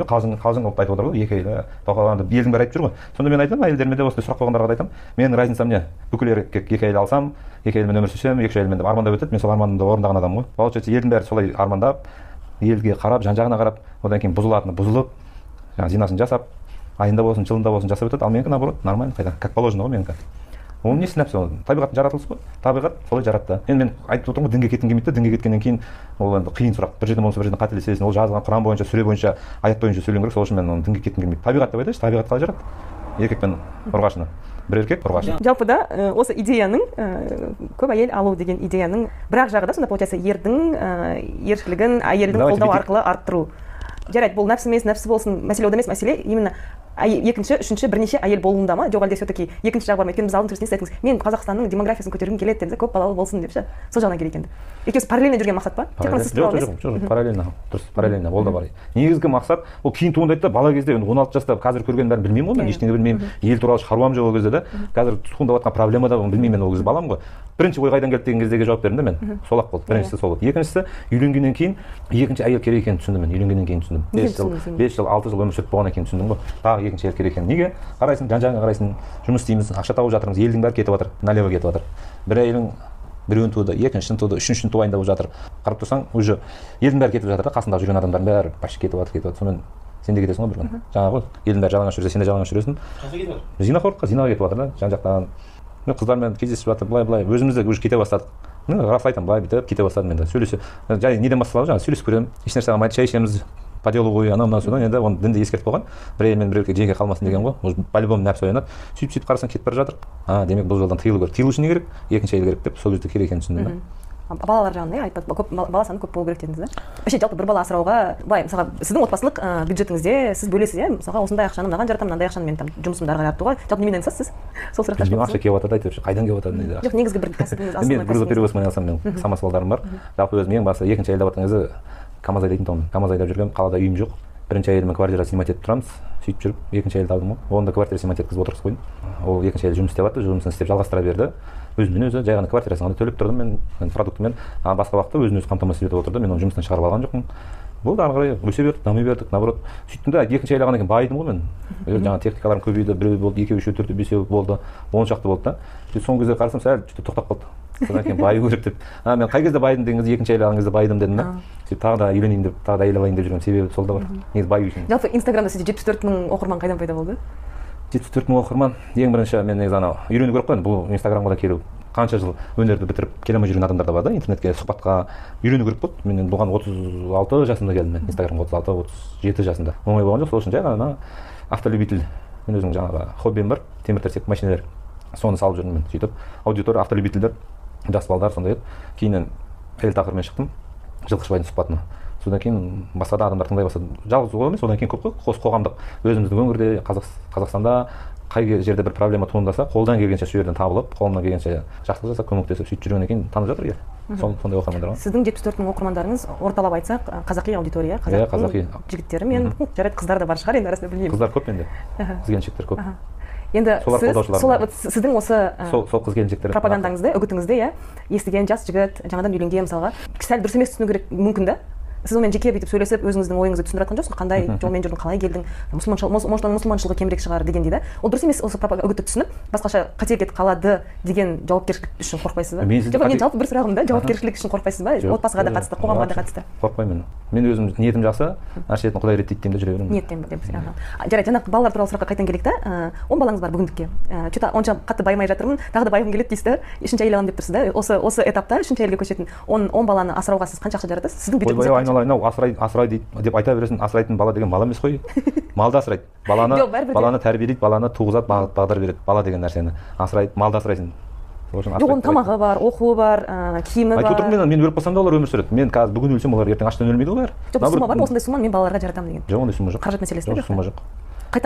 [SPEAKER 2] Қалжың қылып айтып отыр ғой, екі әйел тоқалғанды елдің бәрі айтып жүр ғой. Сонда мен айтамын, әйелдеріме де осындай сұрақ қойғандарға да айтамын, менің разницам не? Бүкіл еркек екі әйел алсам, екі әйелмен өмір сүрсем, екі әйелмен деп армандап өтеді, мен сол арманымды орындаған адаммын ғой. Получается, елдің бәрі солай армандап, елге қарап, жан-жағына қарап, одан кейін бұзылатыны бұзылып, жаңағы зинасын жасап, айында болсын, жылында болсын жасап өтеді. Ал менікі наоборот, нормально, қайда, как положено ғой менікі. Оның несі нәпсі, ол табиғаттың жаратылысы ғой. Табиғат солай жаратты. Енді мен айтып отырмын ғой, дінге кеткім келмейді. Дінге кеткеннен кейін ол енді қиын сұрақ. Бір жерден болмаса бір жерден қателесесің. Ол жазылған Құран бойынша, сүре бойынша, аят бойынша сөйлеу керек. Сол үшін мен оны дінге кеткім келмейді. Табиғат деп айтайыншы, табиғат қалай жаратты? Еркек пен ұрғашыны. Бір еркек, ұрғашы.
[SPEAKER 1] Жалпы да осы идеяның, көп әйел алу деген идеяның бір ақ жағы да сонда получается ердің ершілігін әйелдің қолдау арқылы арттыру. Жарайды, бұл нәпсі емес, нәпсі болсын, мәселе ода емес, мәселе именно екінші, үшінші, бірнеше әйел болуында ма? Жоқ әлде все-таки екінші жағы бар ма? Өйткені біз алдын сөзінде сіз айттыңыз, мен Қазақстанның демографиясын көтергім келеді дедіңіз, көп балалы болсын деп ше. Сол жағынан керек енді. Екеуі параллельно жүрген мақсат па? Тек қана сіз туралы емес?
[SPEAKER 2] Жоқ, параллельно. Дұрыс, параллельно. Ол да бар. Негізгі мақсат, ол кейін туындайды да, бала кезде, енді 16 жаста қазір көргеннің бәрін білмеймін ғой, мен ештеңе білмеймін. Ел туралы шаруам жоқ ол кезде да. Қазір туындап жатқан проблема да білмеймін мен ол кезде балам ғой. Бірінші ой қайдан келді деген кездегі жауап бердім да мен. Сол ақ болды. Біріншісі сол болды. Екіншісі, үйленгеннен кейін екінші әйел керек екенін түсіндім мен. Үйленгеннен кейін түсіндім. 5 жыл, 6 жыл өмір сүріп болғаннан кейін түсіндім ғой. Тағы екінші әйел керек екенін. Неге? Қарайсың, жан-жағыңа қарайсың, жұмыс істейміз, ақша тауып жатырмыз, елдің бәрі кетіп жатыр, налево кетіп жатыр. Бір әйелің біреуін туды, екіншісін туды, үшіншісін туайын деп жатыр. Қарап тұрсаң, уже елдің бәрі кетіп жатыр да, қасындағы жүрген адамдардың бәрі почти кетіп жатыр, кетіп жатыр. Сонымен сен де кетесің ғой бір күні. Жаңағы ғой, елдің бәрі жалаңаш жүрсе, сен де жалаңаш жүресің.
[SPEAKER 3] Қайда кетіп жатыр?
[SPEAKER 2] Зинақорлыққа, зинаға кетіп жатыр да, жан-жақтан. Мен қыздармен кездесіп жатыр, былай-былай, өзіміз де уже кете бастадық. Мен рас айтамын, былай бүйтіп кете бастадым енді. Сөйлесе, жай неден басталады жаңағы, сөйлесіп көремін. Ешнәрсе қалмайды, шай ішеміз, по делу ғой, анау мынау содан енді оны дінде ескертіп қойған. Бір әйелмен бір еркек жеке қалмасын деген ғой. Уже по-любому нәпсі оянады. Сөйтіп-сөйтіп қарасаң кетіп бара жатыр. А, демек бұл жолдан тыйылу керек. Тыйылу үшін не керек? Екінші әйел керек деп сол кезде керек екенін түсіндім да.
[SPEAKER 1] Балалар жағын, айтпады, көп бала саны көп болу керек дедіңіз да. Вообще жалпы бір бала асырауға, былай, мысалға, сіздің отбасылық бюджетіңізде сіз бөлесіз, иә, мысалға, осындай ақшаны мынаған жаратамын, мынандай ақшаны мен там жұмысымды ары қарай арттыруға, жалпы немен айналысасыз сіз? Сол сұрақтар.
[SPEAKER 2] Білмеймін, ақша келіп жатыр да, әйтеуір, қайдан келіп жатыр дейді.
[SPEAKER 1] Жоқ, негізгі бір кәсібіңіз, основной
[SPEAKER 2] кәсібіңіз. Мен грузоперевозкамен айналысамын, мен самосвалдарым бар. Жалпы өзім ең басы екінші әйел алып жатқан кезде КамАЗ айдайтын тұғынмын. КамАЗ айдап жүргенмін, қалада үйім жоқ. Бірінші әйеліме квартира снимать етіп тұрамыз. Сөйтіп жүріп, екінші әйелді алдым ғой. Оны да квартира снимать еткізіп отырғызып қойдым. Ол екінші әйел жұмыс істеп жатты, жұмысын істеп жалғастыра берді. Өзімен өзі жай ғана квартирасын ғана төлеп тұрдым мен продуктымен. Басқа уақытта өзін өзі қамтамасыз етіп отырды. Мен оны жұмыстан шығарып алған жоқпын. Болды, ары қарай өсе бердік, дами бердік. Наоборот, сөйттім де, екінші әйел алғаннан кейін байыдым ғой мен. Жаңа техникаларым көбейді, біреу болды, екеу, үшеу, төртеу, бесеу болды, 10 шақты болды да. Сөйтіп соңғы кезде қарасам, сәл тоқтап қалды. Содан кейін баю керек деп. Мен қай кезде байыдым деген кезде, екінші әйел алған кезде байыдым дедім да. Сөйтіп тағы да үйленейін деп, тағы да әйел алайын деп жүрген себебі сол да бар. Негізі баю үшін.
[SPEAKER 1] Жалпы Инстаграмда сізде 74 мың оқырман қайдан пайда болды?
[SPEAKER 2] 74 мың оқырман. Ең бірінші мен негізі анау үйрену керек қой енді, бұл Инстаграмға да келу. Қанша жыл өнерді бітіріп келе алмай жүрген адамдар да бар да, интернетке сұхбатқа үйрену керек болды. Мен енді бұған 36 жасымда келдім мен Инстаграмға, 36-37 жасымда. Оңай болған жоқ, сол үшін жай ғана автолюбитель. Мен өзім жаңағы хоббим бар, темір терсек машиналар. Соны салып жүрдім мен. Сөйтіп аудитория автолюбительдер, жас балдар сондай еді. Кейіннен әйел тақырыбымен шықтым, Жылқышыбайдың сұхбатына. Содан кейін басқа да адамдар тыңдай бастады. Жалғыз ол емес, одан кейін көп қой, қоғамдық өзіміздің өңірде, Қазақстанда қай жерде бір проблема туындаса, қолдан келгенше сол жерден табылып, қолымнан келгенше жақсылық жасап, көмектесіп сөйтіп жүргеннен кейін танып жатыр ел. Сондай оқырмандар ғой.
[SPEAKER 1] Сіздің 74 мың оқырмандарыңыз орталап айтсақ, қазақи аудитория, қазақтың жігіттері мен, жарайды, қыздар да бар шығар енді арасында, білмеймін.
[SPEAKER 2] Қыздар көп менде. Қыз келіншектер көп.
[SPEAKER 1] Енді сіз сіздің осы
[SPEAKER 2] сол қыз келіншектер
[SPEAKER 1] пропагандаңызды, үгітіңізді, иә, естіген жас жігіт, жаңадан үйленген мысалға, сәл дұрыс емес түсіну керек мүмкін да. Сіз онымен жеке бүйтіп сөйлесіп, өзіңіздің ойыңызды түсіндіріп жатқан жоқсыз, қандай жолмен жүрдің, қалай келдің, мұсылманшылығы кемірек шығар дегендей да. Ол дұрыс емес, осы үгітті түсініп, басқаша қате кетіп қалады деген жауапкершілік үшін қорықпайсыз ба? Жоқ, мен жалпы бір сұрағым да, жауапкершілік үшін қорықпайсыз ба? Отбасыға да қатысты, қоғамға да қатысты.
[SPEAKER 2] Қорықпаймын. Мен өзім ниетім жақсы, әр жерден Құдай реттейді деймін де жүре беремін.
[SPEAKER 1] Ниеттен деп. Жарайды, жаңағы балалар туралы сұраққа қайтадан келейік та. 10 балаңыз бар бүгіндікке. Что-то онша қатты байымай жатырмын, тағы да байығым келеді дейсіз да. Үшінші әйел аламын деп тұрсыз да. Осы этапта үшінші әйелге көшетін 10 баланы асырауға сіз қанша ақша жаратасыз? Сіздің бюджетіңіз
[SPEAKER 2] айналайын ау, асырай дейді деп айта бересің. Асырайтын бала деген бала емес қой. Малды асырайды. Баланы тәрбиелейді, баланы туғызады, бағыт бағдар береді. Бала деген нәрсені асырайды, малды асырайсың.
[SPEAKER 1] Жоқ, оның тамағы бар, оқуы бар, киімі бар.
[SPEAKER 2] Айтып отырмын, мен өліп қалсам да олар өмір сүреді. Мен қазір бүгін өлсем, олар ертең аштан өлмейді ғой бәрі.
[SPEAKER 1] Жоқ, сумма бар ма? Осындай сумманы мен балаларға жаратамын деген.
[SPEAKER 2] Жоқ, ондай сумма жоқ.
[SPEAKER 1] Қаражат мәселесі
[SPEAKER 2] жоқ, сумма жоқ.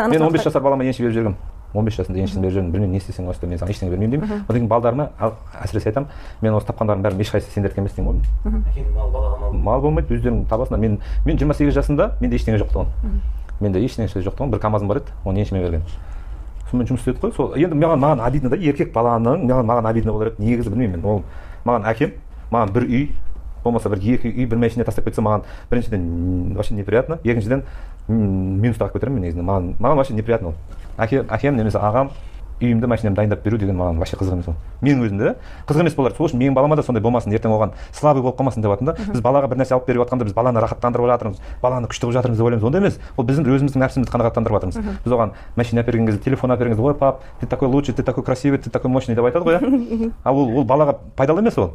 [SPEAKER 2] Мен 15 жасар балама енші беріп жібергенмін. 15 жасында еншісін беріп жібердім. Білмеймін, не істесең осыда, мен саған ештеңе бермеймін деймін. Одан кейін балдарыма әсіресе айтамын, мен осы тапқандарымның бәрін ешқайсысы сендердікі емес деймін ғой.
[SPEAKER 3] Әкеңнің малы балаға мал.
[SPEAKER 2] Мал болмайды, өздерің табасыңдар. Мен 28 жасында менде ештеңе жоқ тұғын. Менде ештеңе жоқ тұғын. Бір КАМАЗым бар еді, оны еншіме берген. Сонымен жұмыс істедік қой. Сол енді маған обидно да, еркек баланың маған обидно болар еді. Негізі білмеймін мен. Ол маған әкем, маған бір үй, Болмаса бір екі үй, бір машина тастап кетсе, маған біріншіден вообще неприятно, екіншіден минус тағып кетеремін мен негізінде. Маған вообще неприятно ол. Әкем немесе ағам үйімді, машинамды дайындап беру деген маған вообще қызық емес ол. Менің өзімде қызық емес болар. Сол үшін менің балама да сондай болмасын, ертең оған слабый болып қалмасын деп жатырмын да. Біз балаға бір нәрсе алып беріп жатқанда біз баланы рахаттандырып жатырмыз, баланы күшті қылып жатырмыз деп ойлаймыз. Ондай емес. Ол біздің өзіміздің нәпсімізді қанағаттандырып жатырмыз. Біз оған машина әперген кезде, телефон әперген кезде, ой, пап, ты такой лучший, ты такой красивый, ты такой мощный деп айтады ғой, иә. Ал ол балаға пайдалы емес ол.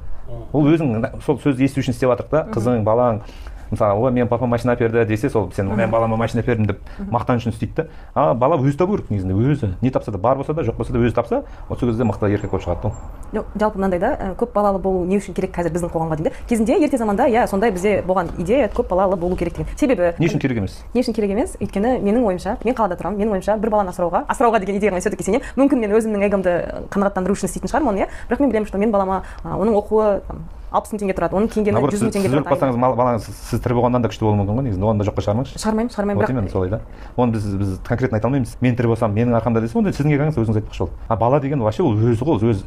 [SPEAKER 2] Ол өзің сол сөзді есту үшін істеп жатырық та. Қызың, балаң, мысалы, ой, менің папам машина әперді десе, сол сен мен балама машина әпердім деп мақтан үшін істейді да. А бала өзі табу керек негізінде, өзі не тапса да, бар болса да, жоқ болса да, өзі тапса, вот сол кезде мықты еркек болып шығады ол.
[SPEAKER 1] Жоқ, жалпы мынандай да, көп балалы болу не үшін керек қазір біздің қоғамға деймін да. Кезінде ерте заманда, иә, сондай бізде болған идея, көп балалы болу керек деген. Себебі
[SPEAKER 2] не үшін керек емес?
[SPEAKER 1] Не үшін керек емес? Өйткені менің ойымша, мен қалада тұрамын, менің ойымша бір баланы асырауға деген идеяға мен все-таки сенемін. Мүмкін мен өзімнің эгомды қанағаттандыру үшін істейтін шығармын оны, иә. Бірақ мен білемін, что мен балама, оның оқуы 60 мың теңге тұрады, оның киінгені
[SPEAKER 2] Наоборот,
[SPEAKER 1] 100 мың теңге
[SPEAKER 2] сіз өліп
[SPEAKER 1] тұрады.
[SPEAKER 2] қалсаңыз, балаңыз сіз тірі болғаннан да күшті болуы мүмкін ғой негізінде. Оны да жоққа шығармаңызшы.
[SPEAKER 1] Шығармаймын,
[SPEAKER 2] Вот
[SPEAKER 1] бірақ
[SPEAKER 2] именно солай да. Оны біз конкретно айта алмаймыз. Мен тірі болсам, менің арқамда десе, онда сіздің эгоңыз, өзіңіз айтпақшы ол. А бала деген вообще ол өзі ғой, өзі.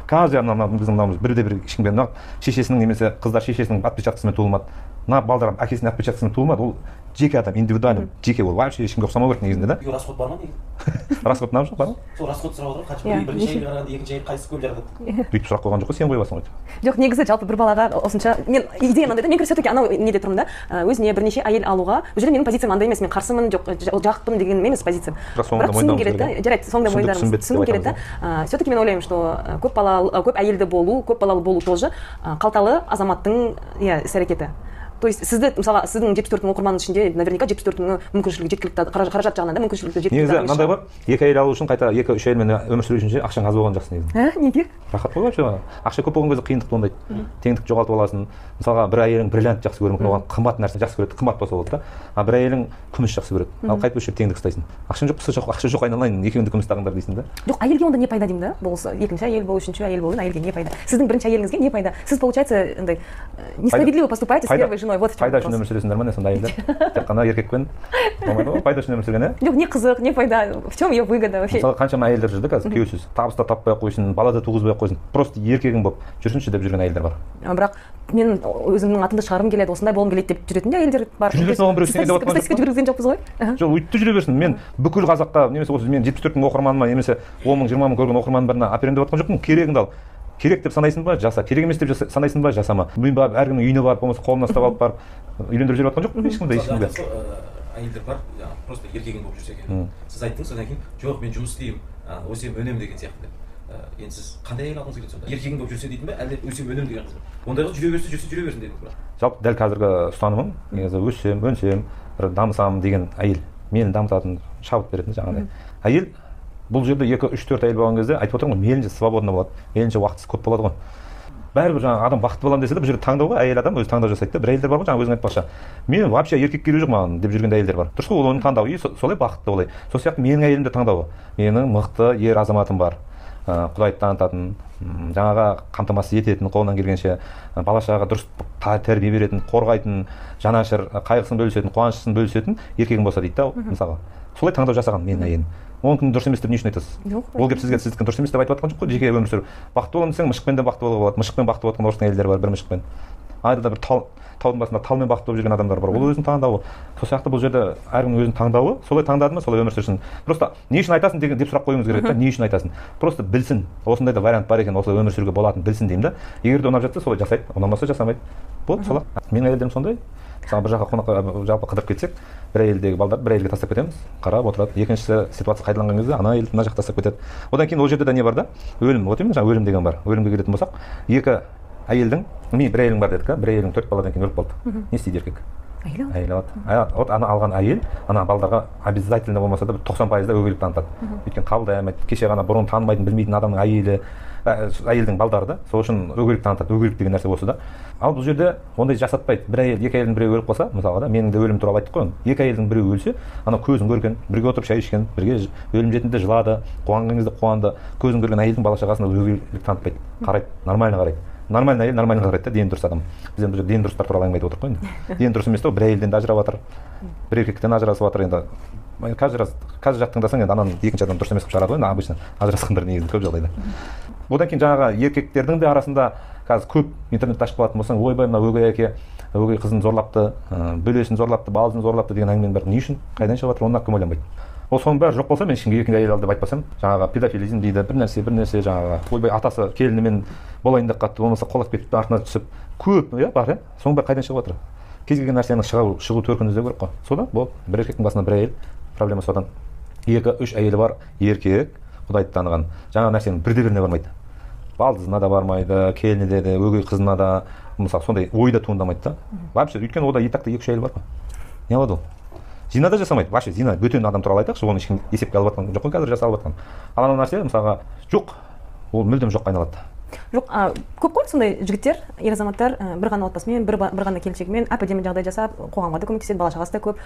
[SPEAKER 2] Каждый ана біздің мынауымыз бірде бір ешкімге мына шешесінің немесе қыздар шешесінің отпечаткасымен туылмады. Мына балдар әкесінің отпечаткасымен туылмады. Ол жеке адам, индивидуальный, жеке, ол вообще ешкімге ұқсамау керек негізінде да.
[SPEAKER 3] Үйге расход бар ма негізі?
[SPEAKER 2] Расход мынау жоқ бар ма?
[SPEAKER 3] Сол расход сұрап отырмын, қанша
[SPEAKER 1] Иә,
[SPEAKER 3] бірінші
[SPEAKER 1] неше?
[SPEAKER 3] әйелге қарағанда екінші әйел қайсысы көп жаратады?
[SPEAKER 2] Бүйтіп сұрақ қойған жоқ қой, сен қойып алсың ғой.
[SPEAKER 1] Жоқ, негізі жалпы бір балаға осынша, мен идея мынандай да, мен все-таки анау неде тұрмын да, өзіне бірнеше әйел алуға, бұл жерде менің позициям андай емес, мен қарсымын, жоқ, жақпын деген емес позициям.
[SPEAKER 2] Бірақ соңында
[SPEAKER 1] Бірақ түсінгім
[SPEAKER 2] мойындауымыз
[SPEAKER 1] келеді да,
[SPEAKER 2] керек,
[SPEAKER 1] жарайды, соңында
[SPEAKER 2] Түсіндік,
[SPEAKER 1] мойындармыз.
[SPEAKER 2] түсінбедік деп
[SPEAKER 1] Түсінгім келеді да. Все-таки мен ойлаймын, что көп балалы, көп әйелді болу, көп балалы болу тоже қалталы азаматтың, иә, іс-әрекеті. То есть сізді, мысалға, сіздің 74 мың оқырманның ішінде наверняка 74 мыңы мүмкіншілігі жеткілікті, қаражат жағынан да мүмкіншілігі жеткілікті
[SPEAKER 2] Негізі
[SPEAKER 1] адам емес
[SPEAKER 2] мынандай
[SPEAKER 1] шығар.
[SPEAKER 2] бар, екі әйел алу үшін қайта екі үш әйелмен өмір сүру үшін ше, ақшаң аз болған жақсы негізі.
[SPEAKER 1] Ә, неге?
[SPEAKER 2] Рахат қой вообще. Ақша көп болған кезде қиындық туындайды. Теңдік жоғалтып аласың. Мысалға, бір әйелің бриллиант жақсы көруі мүмкін, оған қымбат нәрсе жақсы көреді, қымбат болса болды да. А бір әйелің күміс жақсы көреді. Ал қайтып осы жерде теңдік ұстайсың. Ақшаң жоқ болса, жоқ, ақша жоқ, айналайын, екеуіңді күміс тағыңдар дейсің да.
[SPEAKER 1] Жоқ, әйелге онда не пайда деймін да? Бұл екінші әйел болу, үшінші әйел болу, әйелге не пайда? Сіздің бірінші әйеліңізге не пайда? Сіз, получается, андай, несправедливо поступаете с первой женой. Вот в чем
[SPEAKER 2] Пайда үшін
[SPEAKER 1] вопрос.
[SPEAKER 2] өмір сүресіңдер ма не сонда әйелдер? Тек қана еркекпен болмайды ғой, пайда үшін өмір сүрген, иә?
[SPEAKER 1] Жоқ, не қызық, не пайда, в чем ее выгода вообще?
[SPEAKER 2] Мысалы, қаншама әйелдер жүр да қазір күйеусіз, табыс та таппай ақ қойсын, бала да туғызбай ақ қойсын, просто еркегің болып жүрсінші деп жүрген әйелдер бар.
[SPEAKER 1] Бірақ мен өзімнің атымды шығарғым келеді, осындай болғым келеді деп жүретін де әйелдер бар.
[SPEAKER 2] Жүре берсін, оған біреу ештеңе деп жатқан
[SPEAKER 1] Статистика
[SPEAKER 2] жоқ па?
[SPEAKER 1] жүргізген жоқпыз ғой. Аха.
[SPEAKER 2] Жоқ, өйтіп жүре берсін. Мен бүкіл қазаққа, немесе осы мен 74 мың оқырманыма, немесе 10 мың, 20 мың көрген оқырманның біріне әперемін деп жатқан жоқпын. Керегіңді ал. Керек деп санайсың ба, жаса. Керек емес деп санайсың ба, жасама. Мен барып әркімнің үйіне барып, болмаса қолына ұстап алып барып үйлендіріп жіберіп жатқан жоқпын ешкімді, ешкімге.
[SPEAKER 3] Мысалы, әйелдер бар, жаңағы просто еркегің болып жүрсе екен. Сіз айттыңыз, содан кейін жоқ, мен жұмыс істеймін, өсем, өнемін деген сияқты деп. Енді сіз қандай әйел алғыңыз келеді сонда? Еркегің болып жүрсе дейтін бе, әлде өсем, өнемін деген қыз ба? Ондай қыз жүре берсе, жүрсе, жүре берсін дедіңіз бірақ.
[SPEAKER 2] Жалпы дәл қазіргі ұстанымым негізі өссем, өнсем, бір дамысам деген әйел, мені дамытатын, шабыт беретін жаңағыдай әйел. Бұл жерде 2, 3, 4 әйел болған кезде айтып отырмын ғой, мейлінше свободно болады, мейлінше уақытысы көп болады ғой. Бәрібір жаңағы адам бақытты боламын десе де, бұл жерде таңдау ғой, әйел адам өзі таңдау жасайды да. Бір әйелдер бар ғой, жаңа өзің айтпақшы, мен вообще еркек керегі жоқ маған деп жүрген де әйелдер бар. Дұрыс қой, ол оның таңдауы, и солай бақытты олай. Сол сияқты менің әйелім де таңдауы. Менің мықты ер азаматым бар. Құдайды танытатын, жаңағы қамтамасыз ететін, қолынан келгенше, бала шағаға дұрыс тәрбие беретін, қорғайтын, жанашыр, қайғысын бөлісетін, қуанышын бөлісетін еркегім болса дейді да, мысалға. Солай таңдау жасаған менің әйелім. Оныкін дұрыс емес деп не үшін айтасыз?
[SPEAKER 1] Жоқ.
[SPEAKER 2] Ол келіп сізге сіздікін дұрыс емес деп айтып жатқан жоқ қой, жеке өмір сүру. Бақытты боламын десең, мышықпен де бақытты болуға болады. Мышықпен бақытты болып жатқан орыстың әйелдері бар, бір мышықпен. Айда бір таудың басында талмен бақытты болып жүрген адамдар бар. Ол өзінің таңдауы. Сол сияқты бұл жерде әркімнің өзінің таңдауы, солай таңдады ма, солай өмір сүрсін. Просто не үшін айтасың деген деп сұрақ қоюыңыз керек та, не үшін айтасың? Просто білсін, осындай да вариант бар екен, осылай өмір сүруге болатынын білсін деймін да. Егер де ұнап жатса, солай жасайды, ұнамаса жасамайды. Болды, солай. Менің әйелдерім сондай. Мысалы, бір жаққа қонаққа жалпы қыдырып кетсек, бір әйелдегі балдарды бір әйелге тастап кетеміз, қарап отырады. Екіншісі ситуация қайталанған кезде ана әйелді мына жаққа тастап кетеді. Одан кейін ол жерде де не бар да? Өлім, вот именно жаңа өлім деген бар. Өлімге келетін болсақ, екі әйелдің, мен бір әйелім бар дедік, а? Бір әйелдің 4 баладан кейін өліп қалды. Не істейді еркек?
[SPEAKER 1] Әйел алады.
[SPEAKER 2] Әйел алады. Вот ана алған әйел, ана балдарға обязательно болмаса да бір 90% өгейлік танытады. Өйткені қабылдай алмайды. Кеше ғана бұрын танымайтын, білмейтін адамның әйелі, әйелдің балдары да, сол үшін өгейлік танытады. Өгейлік деген нәрсе осы да. Ал бұл жерде ондай жасатпайды. Бір әйел, екі әйелдің біреуі өліп қалса, мысалға да, менің де өлім туралы айттық қой оны. Екі әйелдің біреуі өлсе, ана көзін көрген, бірге отырып шай ішкен, бірге өлім жетінде жылады, қуанған кезде қуанды. Көзін көрген әйелдің бала шағасына өгейлік танытпайды. Қарайды, нормально қарайды. Нормальный әйел нормально қарайды да, дені дұрыс адам. Біз енді бұл жерде дені дұрыстар туралы әңгіме айтып отырмық қой енді. Дені дұрыс емес те, бір әйелден де ажырап жатыр, бір еркектен ажырасып жатыр енді. Каждый раз, каждый жақ тыңдасаң енді ананы екінші адам дұрыс емес қылып шығарады ғой енді, обычно ажырасқандар негізінде көп жағдайда. Одан кейін жаңағы еркектердің де арасында Қазір көп интернетті ашып қалатын болсаң, ойбай, мына өгей әке өгей қызын зорлапты, бөлесін зорлапты, балызын зорлапты деген әңгіменің бәрі не үшін, қайдан шығып жатыр, оны кім ойланбайды. Ол соның бәрі жоқ болса, мен ешкімге екінші әйел ал деп айтпасам, жаңағы педофилизм дейді, бір нәрсе, бір нәрсе, жаңағы ойбай атасы келінімен болайын деп қатты, болмаса қолап кетіп артына түсіп, көп, иә, бар, иә, соның бәрі қайдан шығып жатыр? Кез келген нәрсенің шығу төркінін іздеу керек қой. Содан болды, бір еркектің басына бір әйел, проблема содан. 2-3 әйелі бар еркек, Құдайды таныған, жаңа нәрсенің бірде-біріне бармайды. Балдызына да бармайды, келініне де, өгей қызына да, мысалы, сондай ой да туындамайды да. Вообще, өйткені ода етакта 2-3 әйел бар ғой. Не алады ол? Зина да жасамайды. Вообще, зина бөтен адам туралы айтайықшы, оны ешкім есепке алып жатқан жоқ қой, қазір жасалып жатқан. Ал анау нәрсе, мысалға, жоқ, ол мүлдем жоққа айналады.
[SPEAKER 1] Жоқ, көп қой сондай жігіттер, ер азаматтар бір ғана отбасымен, бір ғана келіншегімен әп-әдемі жағдай жасап, қоғамға да көмектеседі, бала шағасы да көп.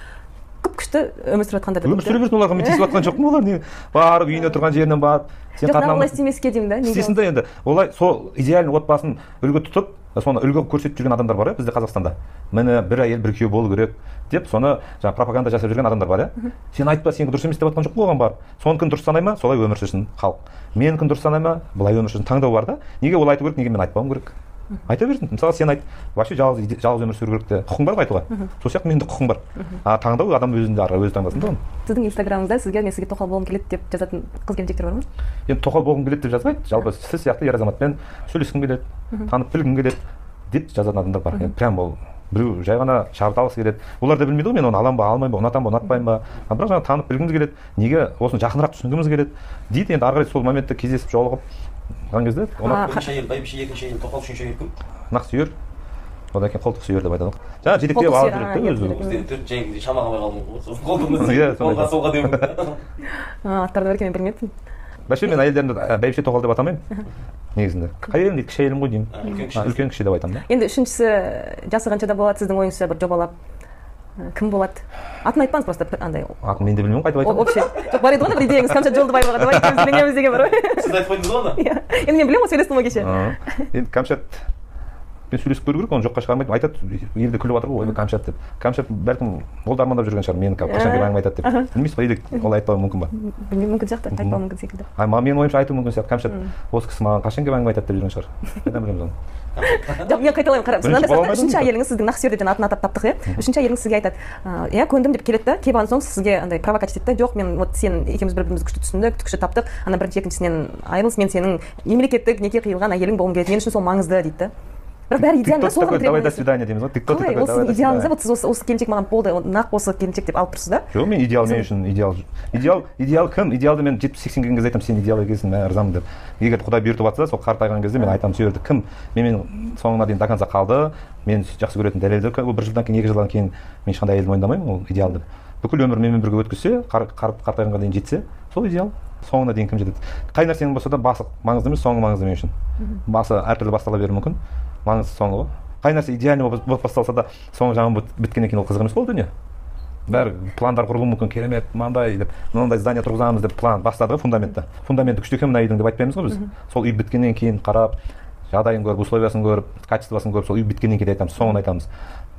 [SPEAKER 1] Көп күшті өмір сүріп жатқандар да.
[SPEAKER 2] Өмір сүре берсін, оларға мен тиісіп жатқан жоқпын, олар не барып үйіне тұрған жерінен барып, сен
[SPEAKER 1] қатынамын. Жоқ, олай істемеске деймін да.
[SPEAKER 2] Істесін да енді. Олай сол идеальный отбасын үлгі тұтып, соны үлгі көрсетіп жүрген адамдар бар, бізде Қазақстанда. Міне бір әйел, бір күйеу болу керек деп соны жаңа пропаганда жасап жүрген адамдар бар, иә. Сен айтпа, сенікі дұрыс емес деп жатқан жоқпын оған барып. Соныкін дұрыс санай ма, солай өмір сүрсін халық. Менікін дұрыс санай ма, былай өмір сүрсін. Таңдау бар да. Неге олай айту керек, неге мен айтпауым керек? Айта берсін. Мысалы, сен айт, вообще жалғыз өмір сүру керек те. Құқың бар ғой айтуға. Сол сияқты менің де құқым бар. А таңдау адам өзінде, ары өзі таңдасын да оны.
[SPEAKER 1] Сіздің Инстаграмыңызда сізге мен сізге тоқал болғым келеді деп жазатын қыз келіншектер бар ма?
[SPEAKER 2] Енді тоқал болғым келеді деп жазбайды. Жалпы сіз сияқты ер азаматпен сөйлескім келеді, танып білгім келеді деп жазатын адамдар бар. Енді прям ол біреу жай ғана шабыт алғысы келеді. Олар да білмейді ғой, мен оны алам ба, алмаймын ба, ұнатам ба, ұнатпаймын ба. Бірақ жаңа танып білгіміз келеді, неге осыны жақынырақ түсінгіміз келеді дейді. Енді ары қарай сол моментте кездесіп жолығып қалған кезде
[SPEAKER 3] бірінші әйел, бәйбіше, екінші әйел, тоқал, үшінші әйел кім?
[SPEAKER 2] Нақ сүйер, одан кейін қолтық сүйер деп айтады ғой. Жаңа жетектеп алып жүреді де өзі.
[SPEAKER 3] Бізде төртінші әйелге шамаға алмай қалдым ғой. Қолтығымыз оңға солға деуім.
[SPEAKER 1] Аттарды бар екен, мен білмеппін.
[SPEAKER 2] Вообще мен әйелдерімді бәйбіше, тоқал деп атамаймын. Негізінде. Қай әйелім дейді, кіші әйелім ғой деймін. Үлкен кіші деп айтамын да.
[SPEAKER 1] Енді үшіншісі жасы қаншада болады, сіздің ойыңызша бір жобалап кім болады? Атын айтпаңыз просто андай.
[SPEAKER 2] Атын мен де білмеймін, қайтып айтамын.
[SPEAKER 1] Вообще, жоқ, бар еді ғой бір идеяңыз, Кәмшат Жолдыбаеваға давай екеуміз үйленеміз деген бар ғой.
[SPEAKER 3] Сіз айтып қойдыңыз ғой оны?
[SPEAKER 1] Иә. Енді мен білемін ғой, сөйлестім ғой кеше.
[SPEAKER 2] Енді Кәмшатпен сөйлесіп көру керек, оны жоққа шығармайды. Айтады, елде күліп жатыр ғой, ойбай Кәмшат деп. Кәмшат бәлкім ол да армандап жүрген шығар, мені қашан келіп әңгіме айтады деп. Білмейсіз ғой, или олай айтпауы мүмкін ба?
[SPEAKER 1] Білмеймін, мүмкін сияқты, айтпауы мүмкін секілді.
[SPEAKER 2] Менің ойымша айтуы мүмкін сияқты. Кәмшат осы кісі маған қашан келіп әңгіме айтады деп жүрген шығар. Қайдан білеміз оны?
[SPEAKER 1] Жоқ, мен қайталаймын, қарап. Мынандай сияқты, үшінші әйеліңіз сіздің нақ сүйер деп атын атап таптық, иә? Үшінші әйеліңіз сізге айтады, иә, көндім деп келеді да, келіп алған соң сізге андай провокация етеді да, жоқ, мен вот сен екеуміз бір-бірімізді күшті түсіндік, күшті таптық, ана бірінші екіншісінен айырылыс, мен сенің мемлекеттік неке қиылған әйелің болғым келеді, мен үшін сол маңызды дейді да. Бірақ бәрі идеально, сол ғана.
[SPEAKER 2] Давай до свидания дейміз ғой. Ты кто ты такой?
[SPEAKER 1] Ол сіздің идеалыңыз, вот сіз осы келіншек маған болды, нақ осы келіншек деп алып тұрсыз да?
[SPEAKER 2] Жоқ, мен идеал, мен үшін идеал. Идеал, идеал кім? Идеалды мен 70-80 келген кезде айтамын, сен идеал екенсің, мен ырзамын деп. Егер Құдай бұйыртып жатса, сол қартайған кезде мен айтамын, сол жерде кім менімен соңына дейін до конца қалды, мен жақсы көретін дәлелдер, ол бір жылдан кейін, 2 жылдан кейін мен ешқандай әйелді мойындамаймын, ол идеал деп. Бүкіл өмір менімен бірге өткізсе, қартайғанға дейін жетсе, сол идеал. Соңына дейін кім жетеді? Қай нәрсенің болса да басы маңызды емес, соңы маңызды мен үшін. Басы әртүрлі бастала беруі мүмкін. Маңызды соңы ғой. Қай нәрсе идеальный болып басталса да, соңы жаман біткеннен кейін ол қызық емес қой ол дүние. Бәрі пландар құрылуы мүмкін, керемет, мынандай деп, мынандай здание тұрғызамыз деп план бастады ғой фундаментті. Фундаменті күшті екен мына үйдің деп айтпаймыз ғой біз. Сол үй біткеннен кейін қарап, жағдайын көріп, условиясын көріп, качествосын көріп, сол үй біткеннен кейін айтамыз, соңын айтамыз.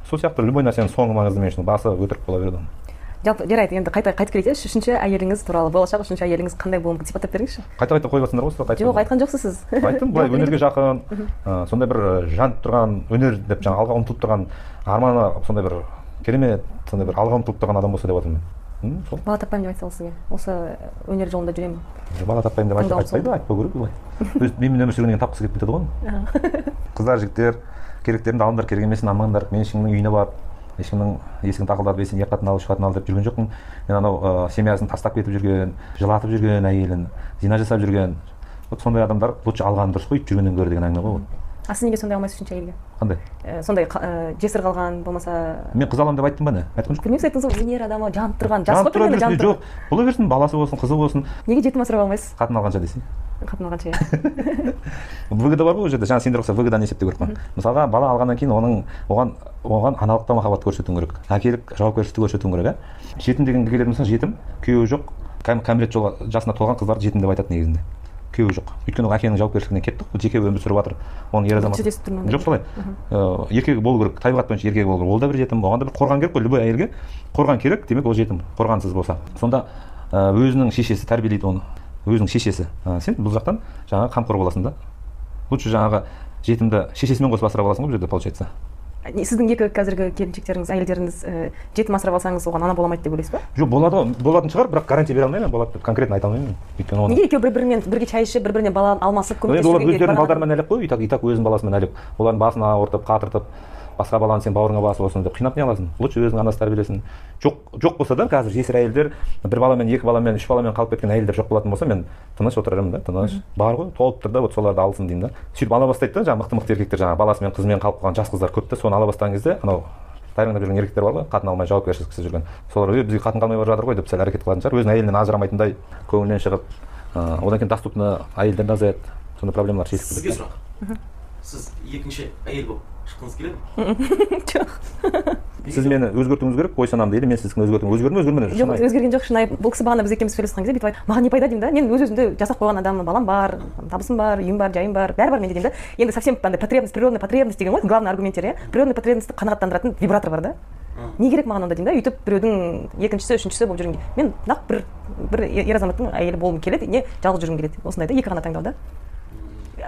[SPEAKER 2] Сол сияқты любой нәрсенің соңы маңызды мен үшін, басы өтірік бола береді оның.
[SPEAKER 1] Жалпы, жарайды, енді қайта қайтып келейік, үшінші әйеліңіз туралы, болашақ үшінші әйеліңіз қандай болуы мүмкін, сипаттап беріңізші.
[SPEAKER 2] Қайта-қайта қойып жатсыңдар ғой, сұрақ айтып.
[SPEAKER 1] Жоқ, айтқан жоқсыз сіз.
[SPEAKER 2] Айттым, былай өнерге жақын, сондай бір жанып тұрған, өнер деп жаңа алға ұмтылып тұрған, арманы сондай бір керемет, сондай бір алға ұмтылып тұрған адам болса деп отырмын мен. Сол.
[SPEAKER 1] Бала таппаймын деп айтса ол сізге. Осы өнер жолында жүремін.
[SPEAKER 2] Бала таппаймын деп айтпайды, айтпау керек олай. Өз менімен өмір сүргеннен кейін тапқысы келіп кетеді ғой оны. Қыздар, жігіттер, керектеріңді алыңдар, керек емесін алмаңдар. Мен ешкімнің үйіне барып, ешкімнің есігін тақылдатып, есігін екі қатын ал, үш қатын ал деп жүрген жоқпын. Мен анау семьясын тастап кетіп жүрген, жылатып жүрген әйелін, зина жасап жүрген. Вот сондай адамдар лучше алғаны дұрыс қой, жүргеннен гөрі деген әңгіме ғой ол.
[SPEAKER 1] А сіз неге сондай алмайсыз үшінші әйелге?
[SPEAKER 2] Қандай?
[SPEAKER 1] Сондай жесір қалған, болмаса...
[SPEAKER 2] Мен қыз аламын деп айттым ба не? Айтқан жоқпын.
[SPEAKER 1] Білмеймін, сіз айттыңыз ғой, өнер адамы, жанып тұрған, жас қой примерно, жанып
[SPEAKER 2] тұрған. Жоқ, бола берсін, баласы болсын, қызы болсын.
[SPEAKER 1] Неге жетім асырап алмайсыз?
[SPEAKER 2] Қатын алғанша десең.
[SPEAKER 1] Қатын алғанша, иә.
[SPEAKER 2] Выгода бар ғой ол жерде, жаңа сендер ұқсап выгоданы есептеу керек қой. Мысалға, бала алғаннан кейін оның оған аналықта махаббат көрсетуің керек, әкелік жауапкершілікті көрсетуің керек, ә? Жетім дегенге келетін болсаң, жетім, күйеуі жоқ, кәмелет жасына толған қыздарды жетім деп айтады негізінде. Күйеуі жоқ. Өйткені ол әкенің жауапкершілігінен кетті, ол жеке өмір сүріп жатыр. Оның ер азамат. Жоқ солай. Еркегі болу керек, табиғат бойынша еркегі болу керек. Ол да бір жетім, оған да бір қорған керек қой, любой әйелге қорған керек, демек ол жетім, қорғансыз болса. Сонда өзінің шешесі тәрбиелейді оны. Өзінің шешесі. Сен бұл жақтан жаңағы қамқор боласың да. Лучше жаңағы Жетімді шешесімен қосып асырап аласың ғой бұл жерде, получается.
[SPEAKER 1] Сіздің екі қазіргі келіншектеріңіз, әйелдеріңіз жетім асырап алсаңыз, оған ана бола алмайды деп ойлайсыз ба?
[SPEAKER 2] Жоқ, болады ғой, болатын шығар, бірақ гарантия бере алмаймын, болады деп конкретно айта алмаймын. Өйткені оны
[SPEAKER 1] неге екеуі бір-бірімен бірге шай ішіп, бір-біріне бала алмасып
[SPEAKER 2] көмектесіп? Олар өздерінің балдарымен әлек қой, и так өзінің баласымен әлек. Олардың басын ауыртып, қатыртып, басқа баланы сен бауырыңа басып осыны деп қинап не аласың? Лучше өзің анасы тәрбиелесін. Жоқ болса да, қазір жесір әйелдер бір баламен, екі баламен, үш баламен қалып кеткен әйелдер жоқ болатын болса, мен тыныш отырармын да, тыныш. Бар ғой, толып тұр да, вот соларды алсын деймін да. Сөйтіп ала бастайды да, жаңағы мықты-мықты еркектер, жаңағы баласымен, қызымен қалып қалған жас қыздар көп та, соны ала бастаған кезде анау тайраңдап жүрген еркектер бар ғой, қатын алмай жауапкершіліксіз жүрген. Солар бізге қатын қалмай бара жатыр ғой деп сәл әрекет қылатын шығар. Өзінің әйелінен ажырамайтындай көңілінен шығып, одан кейін доступны әйелдер де азаяды. Сондай проблемалар шешіліп
[SPEAKER 3] кетеді. Сізге сұрақ. Сіз екінші әйел болып шыққыңыз келеді
[SPEAKER 1] ме? Жоқ.
[SPEAKER 2] Сіз мені өзгертуіңіз керек, ой санамды, или мен сіздікін өзгертуім. Өзгердім, өзгермедім.
[SPEAKER 1] Жоқ, өзгерген жоқ, шынайы. Бұл кісі бағана біз екеуміз сөйлескен кезде бүйтіп айтты, маған не пайда деймін да, мен өз өзімді жасап қойған адаммын, балам бар, табысым бар, үйім бар, жайым бар, бәрі бар менде деймін да. Енді совсем андай потребность, природная потребность деген ғой, главный аргументтер, иә. Природный потребностьті қанағаттандыратын вибратор бар да. Не керек маған онда деймін да, өйтіп біреудің екіншісі, үшіншісі болып жүргенге. Мен нақ бір ер азаматтың әйелі болғым келеді, не жалғыз жүргім келеді. Осындай да, екі ғана таңдау да.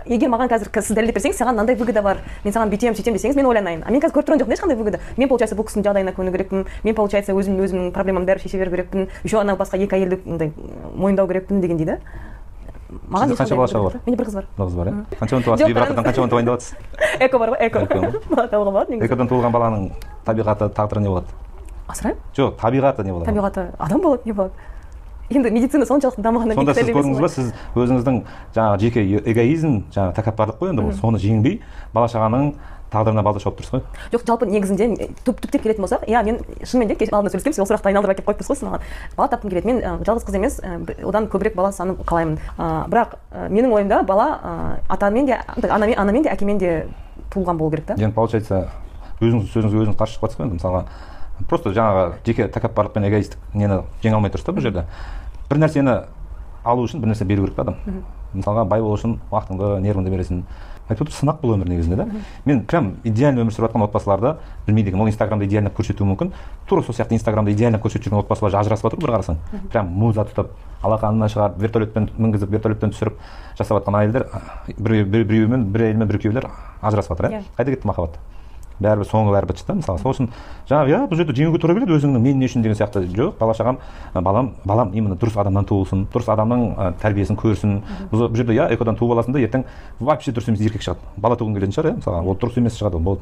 [SPEAKER 1] Егер маған қазір сіз дәлелдеп берсеңіз, саған мынандай выгода бар, мен саған бүйтемін, сөйтемін десеңіз, мен ойланайын. А мен қазір көріп тұрған жоқпын ешқандай выгода. Мен, получается, бұл кісінің жағдайына көну керекпін, мен, получается, өзімнің проблемамды бәрі шеше беру керекпін, еще анау басқа екі әйелді мындай мойындау керекпін дегендей да.
[SPEAKER 2] Маған қанша бала шаға бар?
[SPEAKER 1] Менде бір қыз бар.
[SPEAKER 2] Бір қыз бар, иә? Қаншадан туасыз? Вибратордан қаншадан туайын деп жатсыз?
[SPEAKER 1] Эко бар ғой, эко. Бала табуға болады негізі.
[SPEAKER 2] Экодан туылған баланың табиғаты, тағдыры не болады?
[SPEAKER 1] Асыраймын.
[SPEAKER 2] Жоқ, табиғаты не болады?
[SPEAKER 1] Табиғаты адам болады, не болады? Енді медицина соншалықты дамығаннан
[SPEAKER 2] кейін. Сонда сіз көрдіңіз ба, сіз өзіңіздің жаңағы жеке эгоизм, жаңағы тәкаппарлық қой енді бұл, соны жеңбей бала шағаның тағдырына балта шауып тұрсыз ғой.
[SPEAKER 1] Жоқ, жалпы негізінде түптеп келетін болсақ, иә, мен шынымен де кеше алдында сөйлескенбіз, ол сұрақты айналдырып әкеліп қойып тұрсыз ғой сіз маған. Бала тапқым келеді. Мен жалғыз қыз емес, одан көбірек бала санын қалаймын. Бірақ менің ойымда бала атамен де, анамен де, әкемен де туылған болу керек та.
[SPEAKER 2] Енді получается, өзіңіз сөзіңізге өзіңіз қарсы шығып жатсыз ғой енді, мысалға просто жаңағы жеке тәкаппарлық пен эгоистік нені жеңе алмай тұрсыз да бұл жерде. Бір нәрсені алу үшін бір нәрсе беру керек та адам. Мысалға бай болу үшін уақытыңды, нервіңді бересің. Айтып отыр, сынақ бұл өмір негізінде да. Мен прям идеально өмір сүріп жатқан отбасыларды білмейді екенмін. Ол Инстаграмда идеально көрсетуі мүмкін. Тура сол сияқты Инстаграмда идеально көрсетіп жүрген отбасылар ажырасып жатыр бір қарасаң. Прям муза тұтып, алақанына шығарып, вертолетпен мінгізіп, вертолеттен түсіріп жасап жатқан әйелдер біреуімен, бір әйелмен, бір күйеулер ажырасып жатыр, иә. Қайда кетті махаббат? Бәрібір соңы бәрібір шықты, мысалы. Сол үшін жаңағы, иә, бұл жерде жеңуге тура келеді өзіңнің мен не үшін деген сияқты. Жоқ, бала шағам, балам именно дұрыс адамнан туылсын, дұрыс адамның тәрбиесін көрсін. Бұл жерде, иә, экодан туып аласың да, ертең вообще дұрыс емес еркек шығады. Бала туғың келетін шығар, иә, мысалға, ол дұрыс емес шығады, ол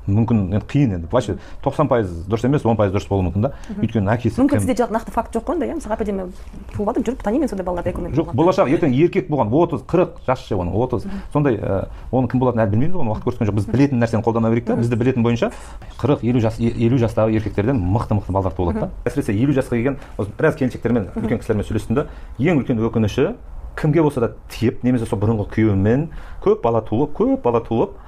[SPEAKER 2] мүмкін, енді қиын енді. Вообще 90% дұрыс емес, 10% дұрыс болуы мүмкін да. Өйткені әкесі
[SPEAKER 1] мүмкін сізде нақты факт жоқ қой онда, иә? Мысалға әпәдеме туып алдым, жүріп танимын сондай балаларды экомен.
[SPEAKER 2] Жоқ, болашақ ертең еркек болған 30, 40 жас ше оның 30. Сондай оның кім болатынын әлі білмейміз, оны уақыт көрсеткен жоқ. Біз білетін нәрсені қолдана берейік та. Бізді білетін бойынша 40, 50 жас, 50 жастағы еркектерден мықты-мықты балдар туылады да. Әсіресе 50 жасқа келген осы біраз келіншектермен, үлкен кісілермен сөйлестім да, ең үлкен өкініші кімге болса да тиіп, немесе сол бұрынғы күйеуімен көп бала туып,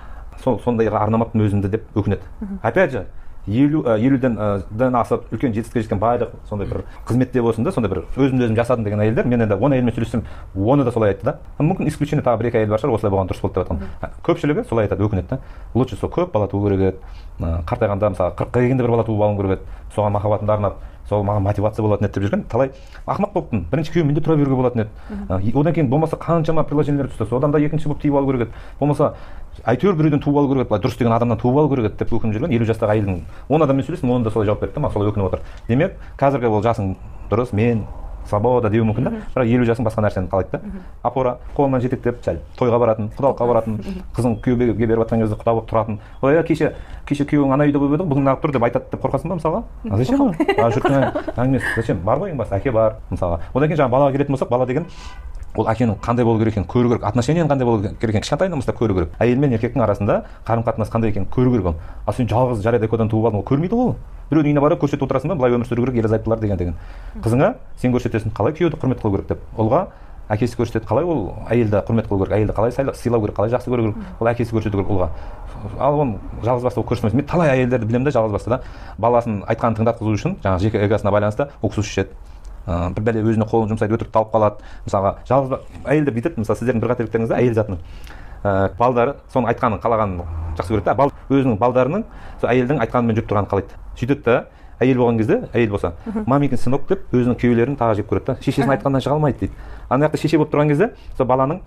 [SPEAKER 2] сондайға арнамаппын өзімді деп өкінеді. Опять же, 50-ден асып үлкен жетістікке жеткен байлық, сондай бір қызметте болсын да, сондай бір өзімді өзім жасадым деген әйелдер, мен енді 10 әйелмен сөйлессем, оны да солай айтты да. Мүмкін исключение тағы бір екі әйел бар шығар, осылай болған дұрыс болды деп жатқан. Көпшілігі солай айтады, өкінеді да. Лучше сол көп бала туу керек еді. Қартайғанда, мысалы, 40-қа келгенде бір бала туып алуым керек еді. Соған махаббатымды арнап, сол маған мотивация болатын еді деп жүрген талай ақымақ болыппын. Бірінші күйеуіммен де тұра беруге болатын еді. Одан кейін болмаса қаншама приложениелер түсті, содан да екінші болып тиіп алу керек еді. Болмаса әйтеуір біреуден туып алу керек еді, былай дұрыс деген адамнан туып алу керек еді деп өкініп жүрген 50 жастағы әйелдің 10 адаммен сөйлестім, оны да солай жауап берді да, маған солай өкініп отыр. Демек, қазіргі ол жасың дұрыс, мен свобода деуі мүмкін да, бірақ 50 жасың басқа нәрсені қалайды да. Опора, қолынан жетектеп, сәл тойға баратын, құдалыққа баратын, қызын күйеуге беріп жатқан кезде құда болып тұратын. Ой, кеше күйеуің ана үйде болып еді, бүгін неғып тұр деп айтады деп қорқасың ба мысалға? А зачем ол? Жұрттың әңгімесі, зачем? Бар ғой ең басты, әке бар мысалға. Одан кейін жаңа балаға келетін болсақ, бала деген ол әкенің қандай болу керек екенін көру керек, отношениенің қандай болу керек екенін кішкентайынан бастап көру керек. Әйел мен еркектің арасында қарым-қатынас қандай екенін көру керек ол. Ал сен жалғыз жарайды экодан туып алдың, ол көрмейді ғой. Біреудің үйіне барып көрсетіп отырасың ба, былай өмір сүру керек, ерлі зайыптылар деген. Қызыңа сен көрсетесің, қалай күйеуді құрмет қылу керек деп. Ұлға әкесі көрсетеді, қалай ол әйелді құрмет қылу керек, әйелді қалай сыйлау керек, қалай жақсы көру керек, ол әкесі көрсету керек ұлға. Ал оны жалғыз басты ол көрсетмес. Мен талай әйелдерді білемін да, жалғыз басты да баласын айтқанын тыңдатқызу үшін жаңағы жеке эгосына байланысты уксус ішеді. Бір бәле өзіне қолын жұмсайды, өтірік талып қалады. Мысалға, жалғыз әйелдер бүйтеді, мысалы, сіздердің бір қателіктеріңізде әйел затының балдары соның айтқанын қалағанын жақсы көреді да, өзінің балдарының сол әйелдің айтқанымен жүріп тұрғанын қалайды. Сөйтеді да, әйел болған кезде, әйел болса, маменькин сынок деп өзінің күйеулерін тағы жеп көреді да, шешесінің айтқанынан шыға алмайды дейді. Ана жақта шеше болып тұрған кезде, сол баланың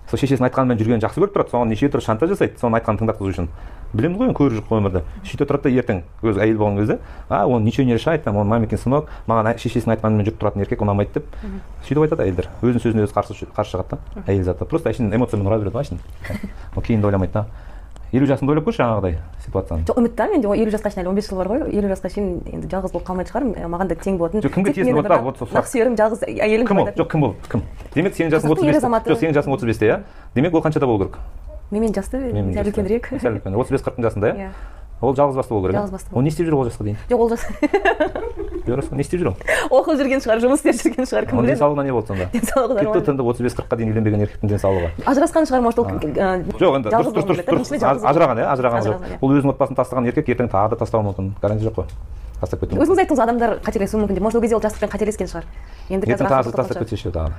[SPEAKER 2] Сол шешесінің айтқанымен жүргенін жақсы көріп тұрады, соған неше түрлі шантаж жасайды, соның айтқанын тыңдатқызу үшін. Білеміз ғой, енді көріп жүрік қой өмірде. Сөйте тұрады да ертең өзі әйел болған кезде, он ничего не решает, там, он маменькин сынок, маған шешесінің айтқанымен жүріп тұратын еркек ұнамайды деп сөйтіп айтады әйелдер. Өзінің сөзіне өзі қарсы шығады да, әйел заты. Просто әшейін эмоциямен ұра береді ғой әшейін. Ол кейін де ойламайды да. 50 жасында ойлап көрші жаңағыдай ситуацияны.
[SPEAKER 1] Жоқ, үміт та менде 50 жасқа шейін әлі 15 жыл бар ғой. 50 жасқа шейін енді жалғыз болып қалмайтын шығармын. Маған да тең болатын.
[SPEAKER 2] Жоқ, кімге тиесің вот, вот сол сұрақ.
[SPEAKER 1] Нақ сүйерім жалғыз әйелім.
[SPEAKER 2] Кім ол? Жоқ, кім ол? Кім? Демек, сенің жасың 35-те. Жоқ, сенің жасың 35-те, иә? Демек, ол қаншада болу керек?
[SPEAKER 1] Менімен жасты, сәл үлкенірек.
[SPEAKER 2] Сәл үлкен. 35-40 жасында, иә? Ол жалғыз басты болу керек.
[SPEAKER 1] Жалғыз басты.
[SPEAKER 2] Ол не істеп жүр ол жасқа дейін?
[SPEAKER 1] Жоқ, ол жас.
[SPEAKER 2] Не істеп жүр ол?
[SPEAKER 1] Оқып жүрген шығар, жұмыс істеп жүрген шығар, кім біледі?
[SPEAKER 2] Денсаулығына не болды сонда?
[SPEAKER 1] Денсаулығы
[SPEAKER 2] нормально. Кетті тынды 35-40-қа дейін үйленбеген еркектің денсаулығы.
[SPEAKER 1] Ажырасқан шығар, может, ол.
[SPEAKER 2] Жоқ, енді дұрыс. Ажыраған, иә, ажыраған жоқ. Ол өзінің отбасын тастаған еркек ертең тағы да тастауы мүмкін. Гарантия жоқ қой. Тастап кетуі мүмкін.
[SPEAKER 1] Өзіңіз айттыңыз, адамдар қателесуі мүмкін деп. Может, ол кезде ол жастықпен қателескен шығар. Енді
[SPEAKER 2] қазір тағы тастап кетсе ше тағы.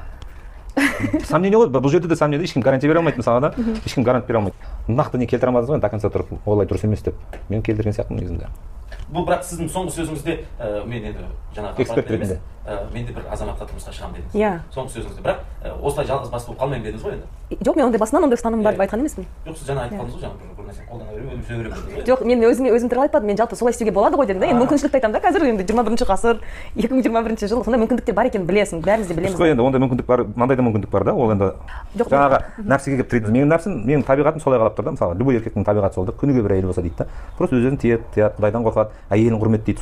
[SPEAKER 2] Сомнение ғой, бұл жерде де сомнение, ешкім гарантия бере алмайды мысалға да, ешкім гарант бере алмайды. Нақты не келтіре алмадыңыз ғой, до конца тұрып, олай дұрыс емес деп. Мен келтірген сияқтымын негізінде.
[SPEAKER 3] Бұл бірақ сіздің соңғы сөзіңізде, мен енді жаңағы
[SPEAKER 2] эксперт ретінде,
[SPEAKER 3] мен де бір азаматқа тұрмысқа шығамын дедіңіз.
[SPEAKER 1] Иә.
[SPEAKER 3] Соңғы сөзіңізде, бірақ осылай жалғыз басты болып қалмаймын дедіңіз ғой енді.
[SPEAKER 1] Жоқ, мен ондай басынан ондай ұстанымым бар деп айтқан емеспін.
[SPEAKER 3] Жоқ, сіз жаңа айтып қалдыңыз ғой, жаңа бір нәрсені қолдана беремін, өзім сөйлей беремін дедіңіз ғой.
[SPEAKER 1] Жоқ, мен өзім туралы айтпадым, мен жалпы солай істеуге болады ғой дедім да. Енді мүмкіншілікті айтамын да, қазір енді 21 ғасыр, 2021 жыл, сондай мүмкіндіктер бар екенін білесің, бәріміз де білеміз.
[SPEAKER 2] Дұрыс қой, енді ондай мүмкіндік бар, мынандай да мүмкіндік бар да, ол енді жаңағы нәпсіге келіп тірейді. Менің нәпсім, менің табиғатым солай қалап тұр да, мысалы, любой еркектің табиғаты сол да, күніге бір әйел болса дейді да. Просто өз-өзін тиеді, Құдайдан қорқады, әйелін құрметтейді,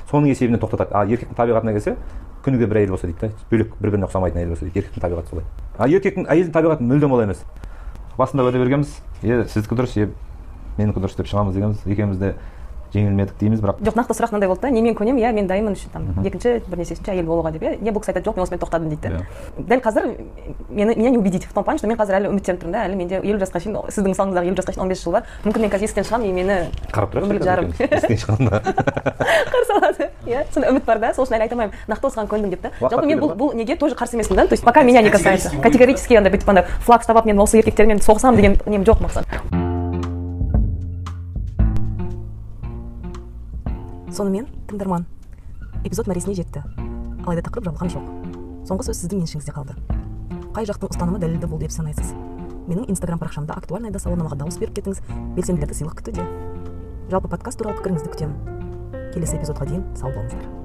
[SPEAKER 2] соның есебінен тоқтатады. Ал еркектің табиғатына келсе, күніге бір әйел болса дейді да, бөлек бір-біріне ұқсамайтын әйел болса дейді, еркектің табиғаты солай. А еркектің, әйелдің табиғаты мүлдем олай емес. Басында уәде бергенбіз, сіздікі дұрыс, менікі дұрыс деп шығамыз дегенбіз, екеуміз де жеңілмедік дейміз, бірақ
[SPEAKER 1] жоқ, нақты сұрақ мынандай болды да, немен көнемін, иә, мен дайынмын үшін там екінші, бірнешесінші әйел болуға деп, иә, не бұл кісі айтады, жоқ, мен осымен тоқтадым дейді. Дәл қазір меня не убедить в том плане, что мен қазір әлі үміттеніп тұрмын да, әлі менде 50 жасқа шейін, сіздің мысалыңыздағы 50 жасқа шейін 15 жыл бар, мүмкін мен қазір есіктен шығамын, и мені
[SPEAKER 2] қарап тұрайықшы,
[SPEAKER 1] өмірлік жарым
[SPEAKER 2] есіктен шыққанда
[SPEAKER 1] қарсы алады, иә, сондай үміт бар да, сол үшін әлі айта алмаймын, нақты осыған көндім деп та. Жалпы мен бұл неге тоже қарсы емеспін да, то есть пока меня не касается, категорически андай бүйтіп андай флаг ұстап алып мен осы еркектермен соғысамын деген нем жоқ мақсат. Сонымен, тыңдарман, эпизод мәресіне жетті. Алайда тақырып жабылған жоқ. Соңғы сөз сіздің еншіңізде қалды. Қай жақтың ұстанымы дәлелді болды деп санайсыз? Менің Инстаграм парақшамда актуальныйда сауалнамаға дауыс беріп кетіңіз, белсенділерді сыйлық күтуде. Жалпы подкаст туралы пікіріңізді күтемін. Келесі эпизодқа дейін сау болыңыздар.